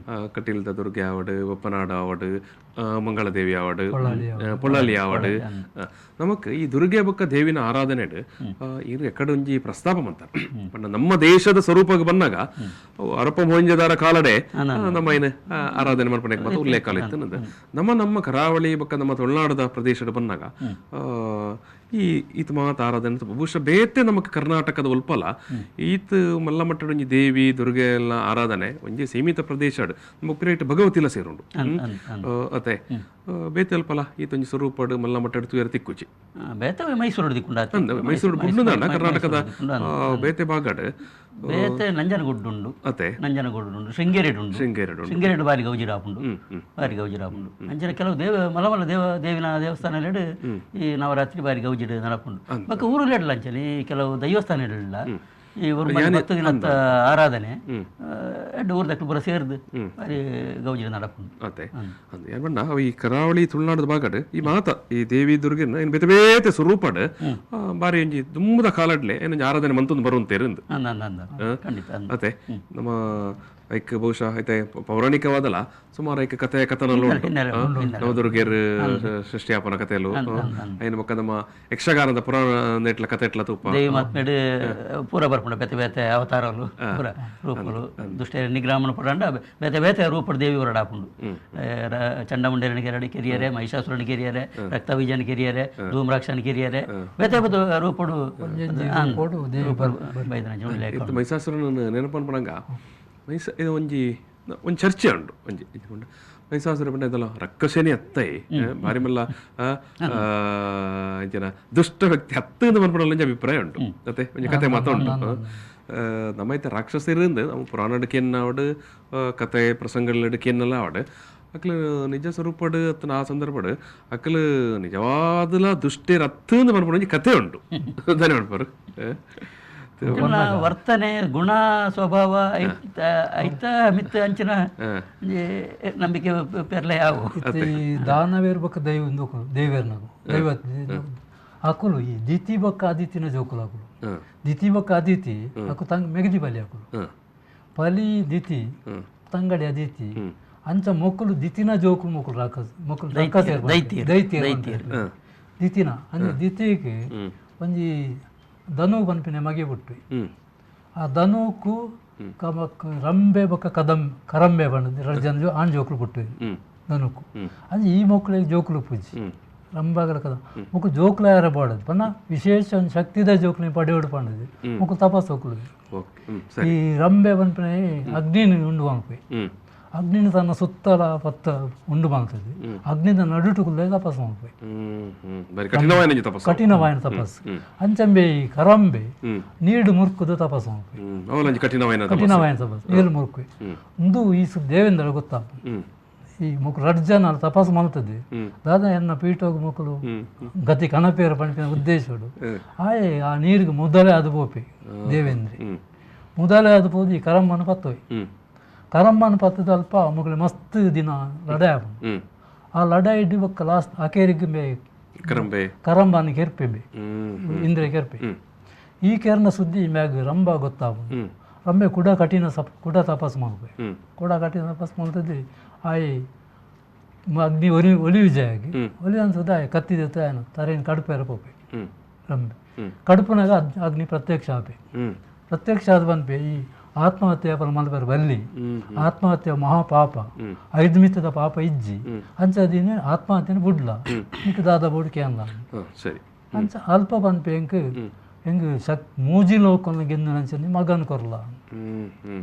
ಕಟೀಲ್ದ ದುರ್ಗೆ ಆವಡ್ ಬಪ್ಪನಾಡು ಆವಡ್ ಮಂಗಳದೇವಿ ಆವಡ್ ಪೊಳ್ಳಾಲಿ ಆವಡ್ ನಮಕ್ ಈ ದುರ್ಗೆ ಬೊಕ್ಕ ದೇವಿನ ಆರಾಧನೆ ಇರು ಎಕಡೆ ಒಂಜಿ ಪ್ರಸ್ತಾಪ ಮಂತಾರೆ ಪಂಡ ನಮ್ಮ ದೇಶದ ಸ್ವರೂಪಕ್ಕೆ ಬಂದಾಗ ಅರಪ ಮೊಹಂಜದಾರ ಕಾಲಡೆ ನಮ್ಮ ಏನು ಆರಾಧನೆ ಮಲ್ಪಣೆ ಮತ್ತು ಉಲ್ಲೇಖ ಇತ್ತು ನಮ್ಮ ನಮ್ಮ ಕರಾವಳಿ ಬೊಕ್ಕ ನಮ್ಮ ತುಳುನಾಡದ ಪ್ರದೇಶದ ಬಂದಾಗ ಈ ಈತ ಮಾತ ಆರಾಧನೆ ಬಹುಶಃ ಬೇತೆ ನಮಕ್ ಕರ್ನಾಟಕದ ಉಲ್ಪಲ ಈತ ಮಲ್ಲ ಮಟ್ಟದ ಒಂಜಿ ದೇವಿ ದುರ್ಗೆ ಎಲ್ಲ ಆರಾಧನೆ ಒಂಜಿ ಸೀಮಿತ ಪ್ರದೇಶ ನಮ್ಮ ಗ್ರೇಟ್ ಭಗವತಿಲ ಸೇರುಂಡು. ಅಂದ್ ಅಂದ್ ಅಂದ್. ಅತೆ ಬೇತೆ ಅಲ್ಪಲ ಈತ ಒಂಜಿ ಸ್ವರೂಪಡ್ ಮಲ್ಲ ಮಟ್ಟಡ್ ತೂಯರ ತಿಕ್ಕುಚಿ. ಬೇತೆ ಮೈಸೂರು ದಿಕ್ಕುಂಡು ಆತೆ. ಅಂದ್ ಮೈಸೂರು ಬುಡ್ನುದಾಂಡ ಕರ್ನಾಟಕದ ಬೇತೆ ಭಾಗಡ್ ಬೇತೆ ನಂಜನಗೂಡು ಉಂಡು. ಅತೆ. ನಂಜನಗೂಡು ಉಂಡು ಶೃಂಗೇರಿ ಉಂಡು. ಶೃಂಗೇರಿ ಉಂಡು. ಶೃಂಗೇರಿ ಬಾರಿ ಗೌಜಿರ ಆಪುಂಡು ಬಾರಿ ಗೌಜಿರ ಆಪುಂಡು ಅಂಚಿನ ಕೆಲವು ದೇವ ಮಲ ಮಲ್ಲ ದೇವ ದೇವಿನ ದೇವಸ್ಥಾನಲೆಡ್ ಈ ನವರಾತ್ರಿ ಬಾರಿ ಗೌಜಿಡ್ ನಡಪುಂಡು. ಬೊಕ್ಕ ಊರುಲೆಡ್ಲ ಅಂಚನೆ ಈ ಕೆಲವು ದೈವಸ್ಥಾನ ಇಡಲಿಲ್ಲ ಈ ಒಂದು 10 ದಿನದ ಆರಾಧನೆ ಎಡ್ಡೆ ಊರ್ದಕ್ಲು ಪೂರ ಸೇರ್ದು ಬಾರಿ ಗೌಜಿಡ್ ನಡಪುಂಡು. ಅತ್ತೆ ಅಂದ್ ಯಾನ್ ಪಂಡ ಅವು ಈ ಕರಾವಳಿ ತುಳುನಾಡದ ಭಾಗಡ್ ಈ ಮಾತ ಈ ದೇವಿ ದುರ್ಗೆನ ಇನ್ ಬೇತೆ ಬೇತೆ ಸ್ವರೂಪಡ್ ಬಾರಿ ಒಂಜಿ ದುಂಬುದ ಕಾಲಡ್ಲೆ ಏನೊಂಜಿ ಆರಾಧನೆ ಮಂತೊಂದು ಬರುವಂತೇರು ಇಂದು. ಅಂದ್ ಅಂದ್ ಅಂದ್ ಖಂಡಿತ ಅಂದ್. ಅತ್ತೆ ನಮ್ಮ ಐಕ್ ಬಹುಶಃ ಐತೆ ಪೌರಾಣಿಕವಾದಲ ಸುಮಾರು ಐಕ್ ಕತೆ ಕಥನಲು ಉಂಟು. ಹಿನ್ನೆಲೆ ಉಂಟು, ಹಿನ್ನೆಲೆ. ನವದುರ್ಗೆರ್ ಸೃಷ್ಟಿಯಾಪನ ಕಥೆಲು ಐನ ಬೊಕ್ಕ ನಮ್ಮ ಯಕ್ಷಗಾನದ ಪುರಾಣ ನೆಟ್ಲ ಕತೆ ಎಟ್ಲ ತೂಪ ದೇವಿ ಮತ್ಮೆಡ್ ಪೂರ ಬರ್ಪುಂಡು ಬೇತೆ ಬೇತೆ ಅವತಾರಲು ಪೂರ ರೂಪಲು ದುಷ್ಟರ ನಿಗ್ರಾಮಣ ಪುರಾಂಡ ಬೇತೆ ಬೇತೆ ರೂಪಡ್ ದೇವಿ ಹೊರಡಾಪುಂಡು. ಚಂಡಮುಂಡೇರನ ಕೆರಡಿ ಕೆರಿಯರೆ, ಮಹಿಷಾಸುರನ ಕೆರಿಯರೆ, ರಕ್ತಬೀಜನ ಕೆರಿಯರೆ, ಧೂಮ್ರಾಕ್ಷನ ಕೆರಿಯರೆ, ಬೇತೆ ಬೇತೆ ರೂಪಡು ರೂಪೊಡು ದೇವಿ ಬೈದನ ಜೋಡಿ. ಇತ್ತು ಮಹಿಷಾಸುರನ ನೆನಪನ್ಪಣಂಗ ಮಹಿಷ ಇದು ಒಂಜಿ ಒಂಜಿ ಚರ್ಚೆ ಉಂಡು ಒಂಜಿ ಇದು ಉಂಡು. ಮಹಿಷಾಸುರ ಪಂಡ ಇದಲ್ಲ ರಕ್ಕಸೇನೆ ಅತ್ತೈ ಬಾರಿ ಮಲ್ಲ ಇಂಚಿನ ದುಷ್ಟ ವ್ಯಕ್ತಿ ಅತ್ತಂದು ಮನ್ಪುನಲ್ಲ ಒಂಜಿ ಅಭಿಪ್ರಾಯ ಉಂಟು. ಅತ್ತೆ ಒಂಜಿ ಕತೆ ಮಾತ ಉಂಟು. ನಮ್ಮ ಐತೆ ರಾಕ್ಷಸರಿಂದ ನಮ್ಮ ಪುರಾಣಡ್ ಕತೆ ಪ್ರಸಂಗಗಳ್ ಕೇನ್ನಲ ಆವಡ್ ಅಕ್ಲು ನಿಜ ಸ್ವರೂಪಡ್ ಅತ್ತನ ಆ ಸಂದರ್ಭಡ್ ಅಕ್ಲು ನಿಜವಾದಲ ದುಷ್ಟೇರ್ ಅತ್ತಂದು ಮನ್ಪುನ ಒಂಜಿ ಕತೆ ಉಂಟು. ದಾನೆ ಮನ್ಪರು ಗುಣ ವರ್ತನೆ ಗುಣ ಸ್ವಭಾವ ಐತ ಐತ ಮಿತ್ತ ಅಂಚಿನ ಒಂಜಿ ನಂಬಿಕೆ ಪೆರ್ಲೆ ಯಾವು. ಇತ್ತೆ ಈ ದಾನವೇರ್ ಬೊಕ್ಕ ದೈವ ದೇವೇರ್ನಗು ದೈವ ಅಕುಲು ಈ ದಿತಿ ಬೊಕ್ಕ ಅದಿತಿನ ಜೋಕುಲು ಅಕುಲು. ದಿತಿ ಬೊಕ್ಕ ಅದಿತಿ ಅಕು ತಂಗ್ ಮೆಗದಿ ಬಲಿ ಅಕುಲು. ಪಲಿ ದಿತಿ ತಂಗಡಿ ಅದಿತಿ ಅಂಚ ಮೊಕ್ಕಲು ದಿತಿನ ಜೋಕುಲು ಮೊಕ್ಕಲು ರಾಕಸ್ ಮೊಕ್ಕಲು ರಾಕಸೇರ್ ದೈತ್ಯರು, ದೈತ್ಯರು ದಿತಿನ ಅಂದ್ರೆ ದಿತಿಗೆ ಒಂಜಿ ಧನು ಪನ್ಪಿನ ಮಗೆ ಪುಟ್ಟು. ಆ ಧನುಕು ಕಮಕ್ ರಂಬೆ ಬೊಕ್ಕ ಕದಂ ಕರಂಬೆ ಪಂಡ ರಡ್ಡ್ ಜನ ಆಣ್ ಜೋಕುಲು ಪುಟ್ಟು ಧನುಕು. ಅಂಚ ಈ ಮೊಕ್ಕಳಿಗೆ ಜೋಕುಲು ಪೂಜಿ ರಂಬಾಗಲ ಕದ ಮೊಕ್ಕು ಜೋಕುಲ ಯಾರ ಬಾಡದು ಪಂಡ ವಿಶೇಷ ಒಂದು ಶಕ್ತಿದ ಜೋಕುಲು ಪಡೆಯೋಡು ಪಂಡದು ಮೊಕ್ಕು ತಪಸ್ ಹೋಕುಲು. ಈ ರಂಬೆ ಪನ್ಪಿನ ಅಗ್ನಿನ ಉಂಡು ಮನ್ಪುವೆ. ಅಗ್ನಿನ ತನ್ನ ಸುತ್ತಲ ಪತ್ತ ಉಂಡು ಮಲ್ತದೆ ಅಗ್ನಿದ ನಡುಟು ಕುಲ್ಲೆ ತಪಸ್ಸು ಮನ್ಪುವೆ. ತಪಸ್ಸು. ಕಠಿಣವಾಯಿನ ತಪಸ್ಸು. ಅಂಚಂಬೆ ಈ ಕರಂಬೆ ನೀರು ಮುರ್ಕುದು ತಪಸ್ಸು ಮನ್ಪುವೆ. ಕಠಿಣವಾಯಿನ ತಪಸ್ಸು ನೀರು ಮುರ್ಕುವೆ. ಉಂದು ಈ ದೇವೇಂದ್ರ ಗೊತ್ತಾಪ ಈ ಮೊಕ್ಲು ರಡ್ಡ್ ಜನ ತಪಸ್ಸು ಮಲ್ತದೆ ದಾದಾ ಎನ್ನ ಪೀಠೋಗು ಮೊಕ್ಕಲು ಗತಿ ಕನಪೇರ ಪನ್ಪಿನ ಉದ್ದೇಶಡು ಆಯೆ ಆ ನೀರಿಗೆ ಮೊದಲೇ ಅದು ಪೋಪೆ ದೇವೇಂದ್ರೆ ಮೊದಲೇ ಅದು ಪೋದು ಈ ಕರಂಬನ ಪತ್ತೋಯ್. ಕರಂಬನ ಪತ್ತದ ಅಲ್ಪ ಮೊಕಲೆ ಮಸ್ತ್ ದಿನ ಲಡಾಯಿ ಆಪುಂಡು. ಆ ಲಡಾಯಿ ಇಡ್ಡಿ ಬೊಕ್ಕ ಲಾಸ್ಟ್ ಅಕೇರಿಗೆ ಬೇ ಕರಂಬೆ ಕರಂಬನ ಕೆರ್ಪೆ ಬೇ ಇಂದ್ರೆ ಕೆರ್ಪೆ. ಈ ಕೆರ್ನ ಸುದ್ದಿ ಮ್ಯಾಗ ರಂಬ ಗೊತ್ತಾಪುಂಡು. ರಂಬೆ ಕುಡ ಕಠಿಣ ಸಪ್ ಕುಡ ತಪಸ್ಸು ಮಲ್ಪೆ. ಕುಡ ಕಠಿಣ ತಪಸ್ಸು ಮಲ್ತದೆ ಆಯೆ ಅಗ್ನಿ ಒಲಿ ಒಲಿ ವಿಜಯಾಗಿ ಒಲಿ ಅನ್ಸದ ಆಯೆ ಕತ್ತಿದ ಆಯನ ತರೇನು ಕಡುಪೇರ ಪೋಪೆ ರಂಬೆ. ಕಡುಪುನಾಗ ಅಗ್ನಿ ಪ್ರತ್ಯಕ್ಷ ಆಪೆ. ಪ್ರತ್ಯಕ್ಷ ಆದ ಪನ್ಪೆ ಈ ಆತ್ಮಹತ್ಯೆ ಪನ ಮಲ್ಪೆರ ಬಲ್ಲಿ ಆತ್ಮಹತ್ಯೆ ಮಹಾಪಾಪ ಐದು ಮಿತ್ತದ ಪಾಪ ಇಜ್ಜಿ ಅಂಚ ದಿನ ಆತ್ಮಹತ್ಯೆನ ಬುಡ್ಲ ನಿಕ್ ದಾದ ಬೋಡು ಕೇನ್ಲ ಸರಿ. ಅಂಚ ಅಲ್ಪ ಪನ್ಪೆ ಎಂಕ್ ಎಂಕ್ ಶಕ್ ಮೂಜಿ ಲೋಕನ ಗೆಂದು ನಂಚ ಮಗನ್ ಕೊರ್ಲ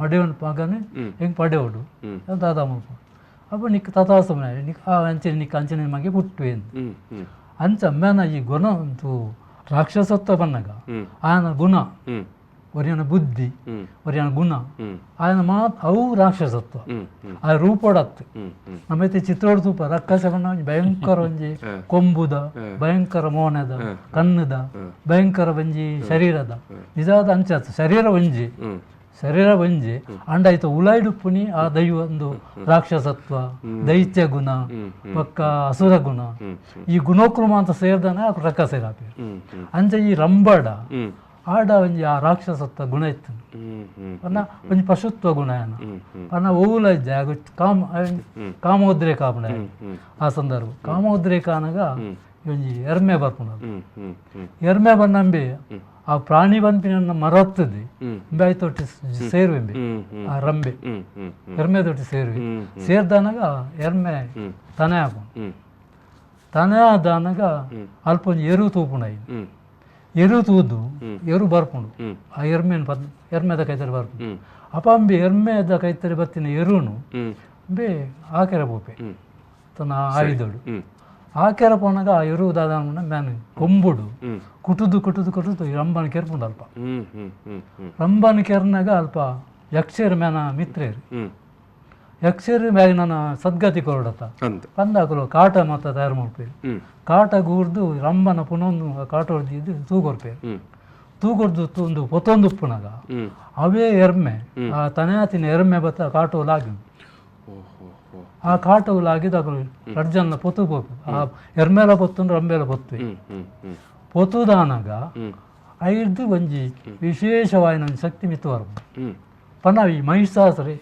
ಪಡೆಯೋನು ಮಗನ್ ಎಂಕ್ ಪಡೆಯೋಡು ದಾದ ಮಲ್ಪ ಅಪ್ಪ ನಿಕ್ ತಥಾಸಮ ನಿಕ್ ಆ ಅಂಚನೆ ನಿಕ್ ಅಂಚನೆ ಮಗೆ ಪುಟ್ಟುವೆ ಅಂಚ ಅಮ್ಮನ ಈ ಗುಣ ಅಂತೂ ರಾಕ್ಷಸತ್ವ ಬನ್ನಗ ಆಯನ ಗುಣ ಒರಿಯನ ಬುದ್ಧಿ ಒರಿಯನ ಗುಣ ಆಯನ ಮಾತ್ ಅವು ರಾಕ್ಷಸತ್ವ ಆ ರೂಪೊಡತ್ತು. ನಮ್ಮೈತೆ ಚಿತ್ರೋಡ್ ತೂಪ ರಕ್ಕಸ ಬಣ್ಣ ಒಂಜಿ ಭಯಂಕರ ಒಂಜಿ ಕೊಂಬುದ ಭಯಂಕರ ಮೋನದ ಕಣ್ಣುದ ಭಯಂಕರ ಒಂಜಿ ಶರೀರದ ನಿಜಾದ ಅಂಚಾತ್ ಶರೀರ ಒಂಜಿ ಶರೀರ ಒಂಜಿ ಅಂಡ ಆಯ್ತು ಉಲಾಯ್ಡುಪ್ಪುನಿ ಆ ದೈವ ಒಂದು ರಾಕ್ಷಸತ್ವ ದೈತ್ಯ ಗುಣ ಬೊಕ್ಕ ಅಸುರ ಗುಣ ಈ ಗುಣೋಕ್ರಮ ಅಂತ ಸೇರ್ದಾನೆ ಆ ರಕ್ಕಸೇರಾಪಿ. ಅಂಚ ಈ ರಂಬಾಡ ಆಡ ಒಂಜಿ ಆ ರಾಕ್ಷಸತ್ವ ಗುಣ ಇತ್ತು ಪಂಡ ಒಂಜಿ ಪಶುತ್ವ ಗುಣ ಏನ ಪಂಡ ಓಲ ಇಜ್ಜೆ ಆಗ ಕಾಮ ಕಾಮೋದ್ರೇಕ ಆಪುಂಡು ಆ ಸಂದರ್ಭ ಕಾಮೋದ್ರೇಕ ಆನಗ ಒಂಜಿ ಎರ್ಮೆ ಬರ್ಪುಂಡು. ಎರ್ಮೆ ಬನ್ನಂಬೆ ಆ ಪ್ರಾಣಿ ಪನ್ಪಿನ ಮರತ್ತದೆ ಇಂಬೆ ಐತೊಟ್ಟಿ ಸೇರುವೆಂಬೆ ಆ ರಂಬೆ ಎರ್ಮೆ ತೊಟ್ಟಿ ಸೇರುವೆ ಸೇರ್ದಾನಾಗ ಎರ್ಮೆ ತನೆ ಆಪುಂಡು. ತನೆ ಆದಾನಗ ಅಲ್ಪ ಒಂಜಿ ಎರು ತೂಪುಂಡು ಐನ್ ಎರು ತೂದು ಎರು ಬರ್ಪುಂಡು ಆ ಎರ್ಮೆನ್ ಪತ್ ಎರ್ಮೆದ ಕೈತರೆ ಬರ್ಪುಂಡು. ಅಪ ಅಂಬೆ ಎರ್ಮೆದ ಕೈತರೆ ಬತ್ತಿನ ಎರುನು ಅಂಬೆ ಆಕೆರ ಪೋಪೆ ತನ್ನ ಆಯುಧಡು ಆಕೆರ ಪೋನಾಗ ಆ ಎರು ದಾದ ಮ್ಯಾನ್ ಕೊಂಬುಡು ಕುಟುದು ಕುಟುದು ಕುಟುದು ರಂಬನ ಕೆರ್ಪುಂಡು ಅಲ್ಪ. ರಂಬನ ಕೆರ್ನಾಗ ಅಲ್ಪ ಯಕ್ಷರ ಮ್ಯಾನ ಮಿತ್ರೇರು ಯಕ್ಷರು ಮ್ಯಾಗ ನನ್ನ ಸದ್ಗತಿ ಕೊರಡತ್ತ ಪಂದಾಕಲು ಕಾಟ ಮಾತ ತಯಾರು ಮಾಡ್ಪೇರು. ಕಾಟ ಗೂರ್ದು ರಂಬನ ಪುನೊಂದು ಕಾಟ ಹೊಡ್ದಿದ್ದು ತೂ ಕೊರ್ಪೇರು. ತೂಕೊಡ್ದು ಒಂದು ಪೊತ್ತೊಂದು ಉಪ್ಪುನಗ ಅವೇ ಎರ್ಮೆ ಆ ತನೆಯಾತಿನ ಎರ್ಮೆ ಬತ್ತ ಕಾಟೋಲಾಗಿ ಆ ಕಾಟೋಲಾಗಿದ್ದು ಅಕಲು ರಡ್ಜನ್ನ ಪೊತ್ತು ಪೋಪು ಆ ಎರ್ಮೇಲ ಪೊತ್ತುಂಡು ರಂಬೇಲ ಪೊತ್ತು ಪೊತ್ತುದಾನಗ ಐರ್ದು ಒಂಜಿ ವಿಶೇಷವಾಯಿನ ಒಂಜಿ ಶಕ್ತಿ ಮಿತ್ತು ಬರ್ಪು ಪಂಡ ಈ ಮಹಿಷಾಸುರೆ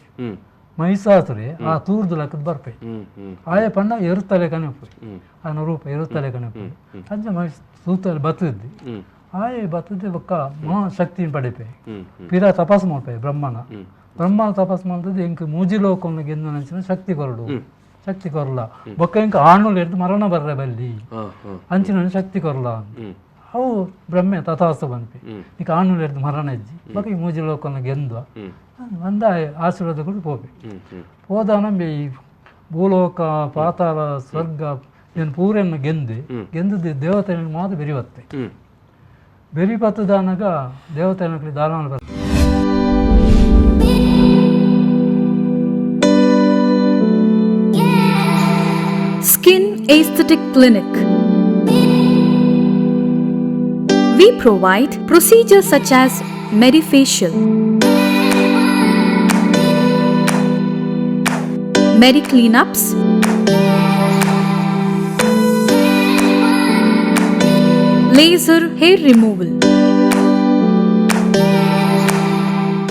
ಮಹಿಷಾಸುರೆ ಆ ತೂರ್ದು ಲಕ್ಕದ ಬರ್ಪೆ ಆಯೆ ಪಂಡ ಎರುತ್ತಲೆ ಕನೆಪು ಆನ ರೂಪ ಎರುತ್ತಲೆ ಕನೆಪು ಅಂಚ ಮಹಿಷ ತೂತಲೆ ಬತ್ತದ್ದು ಆಯೆ ಬತ್ತದ್ದು ಬೊಕ್ಕ ಮಹಾ ಶಕ್ತಿನ ಪಡೆಪೆ ಪಿರ ತಪಸ್ ಮಲ್ಪೆ ಬ್ರಹ್ಮನ ಬ್ರಹ್ಮನ ತಪಸ್ ಮಲ್ತದ್ದು ಎಂಕ್ ಮೂಜಿ ಲೋಕವನ್ನು ಗೆಂದು ನಂಚಿನ ಶಕ್ತಿ ಕೊರಡು ಶಕ್ತಿ ಕೊರಲ ಬೊಕ್ಕ ಎಂಕ್ ಆಣುಲು ಎರ್ದು ಮರಣ ಬರ್ರೆ ಬಲ್ಲಿ ಅಂಚಿನ ಶಕ್ತಿ ಕೊರಲ ಅವು ಬ್ರಹ್ಮೆ ತಥಾಸ್ತು ಪನ್ಪೆ ನಿಕ್ ಆಣುಲು ಎರ್ದು ಮರಣ ಇಜ್ಜಿ ಬೊಕ್ಕ ಈ ಮೂಜಿ ಲೋಕವನ್ನು ಗೆಂದುವ ಅಂದ ಆಶೀರ್ವಾದ ಕೂಡ ಪೋಪೆ ಪೋದಾನಂಬೆ ಈ ಭೂಲೋಕ ಪಾತಾಳ ಸ್ವರ್ಗ ಏನು ಪೂರೆಯನ್ನು ಗೆಂದು ಗೆಂದದ್ದು ದೇವತೆಗಳಿಗೆ ಮಾತ್ರ ಬೆರಿವತ್ತೆ ಬೆರಿ ಪತ್ತದಾನಗ ದೇವತೆಗಳಿಗೆ ದಾನ ಬರ್ತದೆ. Skin Aesthetic Clinic. We provide procedures such as Medifacial, Medicleanups, laser hair removal,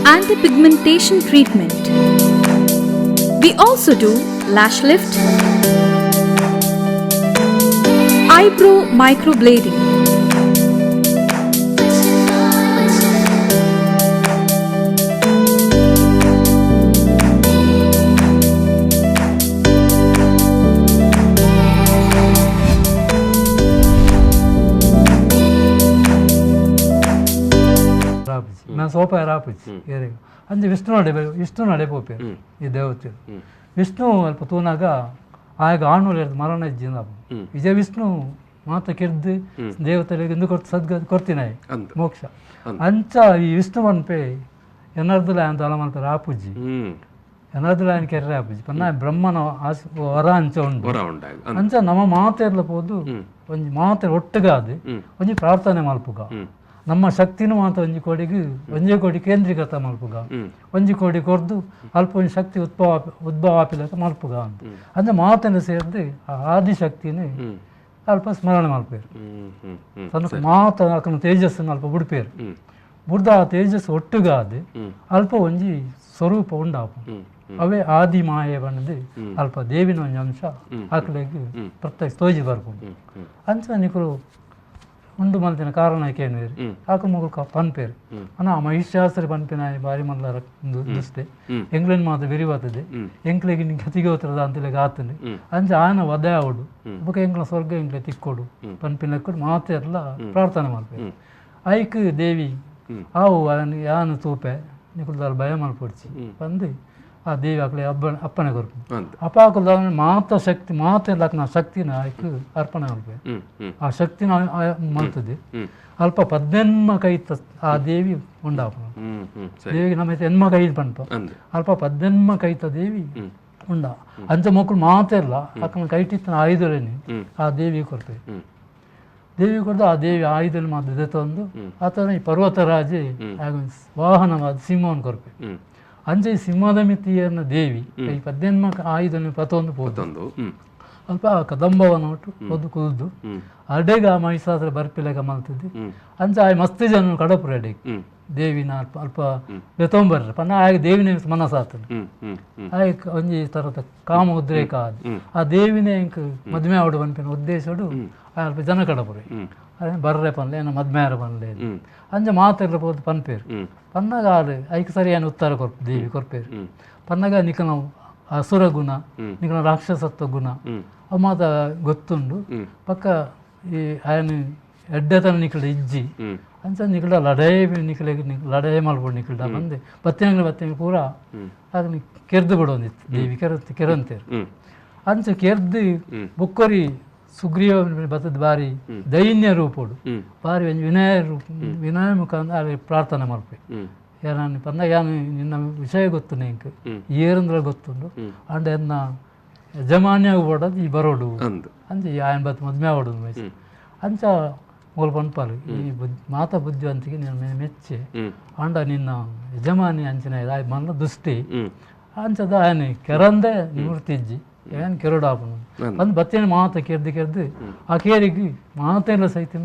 anti-pigmentation treatment. We also do lash lift, eyebrow microblading, ರಾಪುಜಿ ನಾನು ಸೋಪ ರಾಪುಜಿ ಏರಿಗ ಅಂಚೆ ವಿಷ್ಣು ನಡೆ ವಿಷ್ಣು ನಡೆ ಪೋಪೆ ಈ ದೇವತೆ ವಿಷ್ಣು ಅಲ್ಪ ತೂನಾಗ ಆಗ ಆಣುಲು ಎರ್ದು ಮರಣ ಇಜ್ಜಿಂದ ವಿಜಯ ವಿಷ್ಣು ಮಾತ ಕೆರ್ದು ದೇವತೆಗಳಿಗೆ ಇಂದು ಕೊರ್ತು ಸದ್ಗ ಕೊರ್ತಿನಾಯ್ ಅಂದ್. ಮೋಕ್ಷ ಅಂಚ ಈ ವಿಷ್ಣು ಪನ್ಪೆ ಎನರ್ದುಲ ಅಂತ ಅಲ ಮಲ್ಪೆ ರಾಪುಜಿ ಎನರ್ದುಲ ఆయన ಕೆರ್ರೆ ಆಪುಜಿ ಪನ್ನ ಬ್ರಹ್ಮನ ಆಸ ವರ ಅಂಚ ಉಂಡು ವರ ಉಂಡಾಗ ಅಂಚ ನಮ್ಮ ಮಾತೆರ್ಲ ಪೋದು ಒಂಜಿ ಮಾತೆ ಒಟ್ಟುಗಾದ್ ಒಂಜಿ ಪ್ರಾರ್ಥನೆ ಮಲ್ಪುಗ ನಮ್ಮ ಶಕ್ತಿನೂ ಮಾತ ಒಂಜಿ ಕೋಡಿಗೆ ಒಂಜೇ ಕೋಡಿ ಕೇಂದ್ರೀಕೃತ ಮಲ್ಪುಗ ಒಂಜಿ ಕೋಡಿ ಕೊರ್ದು ಅಲ್ಪ ಒಂಜಿ ಶಕ್ತಿ ಉದ್ಭವ ಉದ್ಭವ ಆಪಿಲಕ ಮಲ್ಪುಗ ಅಂತ ಅಂದ್ರೆ ಮಾತನ್ನು ಸೇರ್ದು ಆ ಆದಿಶಕ್ತಿನ ಅಲ್ಪ ಸ್ಮರಣೆ ಮಲ್ಪೇರು ಹ್ಮ್ ಹ್ಮ್ ಹ್ಮ್ ತನ್ನ ಮಾತ ಅಕನ ತೇಜಸ್ಸನ್ನು ಅಲ್ಪ ಬುಡ್ಪೇರು ಬುಡ್ದ ಆ ತೇಜಸ್ಸು ಒಟ್ಟುಗಾದ್ ಅಲ್ಪ ಒಂಜಿ ಸ್ವರೂಪ ಉಂಡಾಪು ಅವೇ ಆದಿ ಮಾಯೆ ಬಣ್ಣದು ಅಲ್ಪ ದೇವಿನ ಒಂಜಿ ಅಂಶ ಆಕಲೆಗ್ ಪ್ರತ್ಯಕ್ಷ ತೋಜಿ ಬರ್ಪುಂಡು ಅಂಚ ನಿಕುಲು ಉಂಡು ಮಲ್ತಿನ ಕಾರಣ ಕೇನುವೇರು ಆಕುಲು ಮೊಕುಲು ಪನ್ಪೇರು ಅನ ಆ ಮಹಿಷಾಸುರ ಪನ್ಪಿನ ಬಾರಿ ಮಲ್ಲ ಉಂದು ದುಷ್ಟೆ ಎಂಕ್ಲೆನ್ ಮಾತ ಬೆರಿಬಾತದೆ ಎಂಕ್ಲೆಗ್ ನಿಂಗೆ ಗತಿಗೋತ್ರದ ಅಂತಲೆಗ್ ಆತಂಡು ಅಂಚ ಆನ ವಧೆ ಆವಡು ಬೊಕ ಎಂಕ್ಲ ಸ್ವರ್ಗ ಎಂಕ್ಲೆ ತಿಕ್ಕೊಡು ಪನ್ಪಿನ ಮಾತೆರ್ಲ ಪ್ರಾರ್ಥನೆ ಮಲ್ಪೇರು ಐಕ್ ದೇವಿ ಆವು ಯಾನ್ ತೂಪೆ ನಿಕುಲು ದಾಲ ಭಯ ಮಲ್ಪೊಡ್ಚಿ ಪಂದ್ ಆ ದೇವಿ ಅಕ್ಲೆ ಅಬ್ಬ ಅಪ್ಪಣೆ ಕೊರ್ಪು ಅಂದ್ ಅಪಾಕುಲು ಮಾತ ಶಕ್ತಿ ಮಾತೆರ್ಲ ಅಕ್ನ ಶಕ್ತಿನ ಐಕ್ ಅರ್ಪಣೆ ಮಲ್ಪೆ ಹ್ಮ್ ಹ್ಮ್ ಆ ಶಕ್ತಿನ ಮಲ್ತದೆ ಅಲ್ಪ ಪದ್ನೆನ್ಮ ಕೈತ ಆ ದೇವಿ ಉಂಡಾಪುನ ಹ್ಮ್ ಹ್ಮ್ ಸರಿ ದೇವಿಗೆ ನಮ್ಮ ಎನ್ಮ ಕೈ ಪನ್ಪ ಅಂದ್ ಅಲ್ಪ ಪದ್ನೆನ್ಮ ಕೈತ ದೇವಿ ಉಂಡ ಅಂಚ ಮೊಕ್ಕಳು ಮಾತೆರ್ಲ ಅಕ್ಕನ ಕೈಟಿತ್ತನ ಆಯುಧಲೇನಿ ಆ ದೇವಿ ಕೊರ್ಪೆ ದೇವಿ ಕೊರ್ದು ಆ ದೇವಿ ಆಯುಧಲಿ ಮಾತ್ರ ದೆತ್ತೊಂದು ಆತನ ಈ ಪರ್ವತರಾಜೆ ವಾಹನವಾದ ಸಿಂಹವನ್ನು ಕೊರ್ಪೆ ಅಂಚೆ ಈ ಸಿಂಹದ ಮಿತಿಯನ್ನ ದೇವಿ ಈ ಪದ್ನೆನ್ಮ ಆಯುಧನ ಪತೊಂದು ಪೋತು ಮತ್ತೊಂದು ಅಲ್ಪ ಆ ಕದಂಬವನ ಒಟ್ಟು ಪೊದ್ದು ಕುಲ್ದು ಅಡೆಗ ಆ ಮಹಿಷಾಸುರ ಬರ್ಪಿಲೆಕ ಮಲ್ತದ್ದು ಅಂಚ ಆಯ್ ಮಸ್ತ್ ಜನ ಕಡಪುರ ಅಡೆಗ್ ದೇವಿನ ಅಲ್ಪ ಅಲ್ಪ ದೆತೊಂಬರ್ರೆ ಪಂಡ ಆಯ್ ದೇವಿನ ಮನಸ್ಸಾತಂಡು ಹ್ಮ್ ಹ್ಮ್ ಹ್ಮ್ ಆಯ್ ಒಂಜಿ ತರದ ಕಾಮ ಉದ್ರೇಕ ಆದ್ ಆ ದೇವಿನೇ ಇಂಕ್ ಮದ್ಮೆ ಆವಡು ಪನ್ಪಿನ ಉದ್ದೇಶಡು ಆ ಅಲ್ಪ ಜನ ಕಡಪುರೆ ಅದೇ ಬರ್ರೆ ಪನ್ಲೆ ಏನ ಮದ್ಮೆ ಆರ ಪನ್ಲೆ ಅಂಚ ಮಾತೆರ್ಲ ಪೋದು ಪನ್ಪೇರು ಪನ್ನಗ ಆರು ಐಕ್ ಸರಿಯಾದ ಉತ್ತರ ಕೊರ್ಪು ದೇವಿ ಕೊರ್ಪೇರು ಪನ್ನಗ ನಿಕನ ಅಸುರ ಗುಣ ನಿಕನ ರಾಕ್ಷಸತ್ವ ಗುಣ ಅವು ಮಾತ ಗೊತ್ತುಂಡು ಪಕ್ಕ ಈ ಆಯನ ಎಡ್ಡೆತನ ನಿಕಲ ಇಜ್ಜಿ ಅಂಚ ನಿಕಲ ಲಡಾಯಿ ನಿಕಲೆಗ್ ಲಡಾಯಿ ಮಲ್ಪೊಡು ನಿಕಲ್ಡ ಬಂದೆ ಬತ್ತಿನಂಗ್ಲ ಬತ್ತಿನ ಪೂರ ಅದನ್ನ ಕೆರ್ದು ಬಿಡೋಂದಿತ್ತು ದೇವಿ ಕೆರ ಕೆರಂತೇರು ಅಂಚ ಕೆರ್ದು ಬೊಕ್ಕೊರಿ ಸುಗ್ರೀವ ಬತ್ತದ ಬಾರಿ ದೈನ್ಯ ರೂಪೋಡು ಬಾರಿ ಒಂಜಿ ವಿನಯ ರೂಪ ವಿನಯ ಮುಖಾಂತರ ಅಲ್ಲಿ ಪ್ರಾರ್ಥನೆ ಮಲ್ಪೆ ಯಾರನ್ನ ಪಂದ ಯಾನು ನಿನ್ನ ವಿಷಯ ಗೊತ್ತು ನಿಂಕ್ ಏರಂದ್ರ ಗೊತ್ತುಂಡು ಅಂಡ ಎನ್ನ ಯಜಮಾನ್ಯ ಬೋಡದು ಈ ಬರೋಡು ಅಂದ್ ಅಂಚ ಈ ಆಯನ್ ಬತ್ತು ಮದ್ಮೆ ಆವಡು ಅಂಚ ಮೂಲ ಪನ್ಪಾಲು ಈ ಮಾತ ಬುದ್ಧಿವಂತಿಕೆ ನಿನ್ನ ಮೆಚ್ಚೆ ಆಂಡ ನಿನ್ನ ಯಜಮಾನಿ ಅಂಚಿನ ಮಲ್ಲ ದುಷ್ಟಿ ಅಂಚದ ಆಯನೆ ಕೆರಂದೆ ನಿವೃತ್ತಿ ಇಜ್ಜಿ ಏನ್ ಕೆರಡು ಆಪುಂಡು ಅಂದ್ ಬತ್ತೇನೆ ಮಾತ ಕೆರ್ದು ಕೆರ್ದು ಆ ಕೇರಿಗೆ ಮಾತೆಲ್ಲ ಸಹಿತ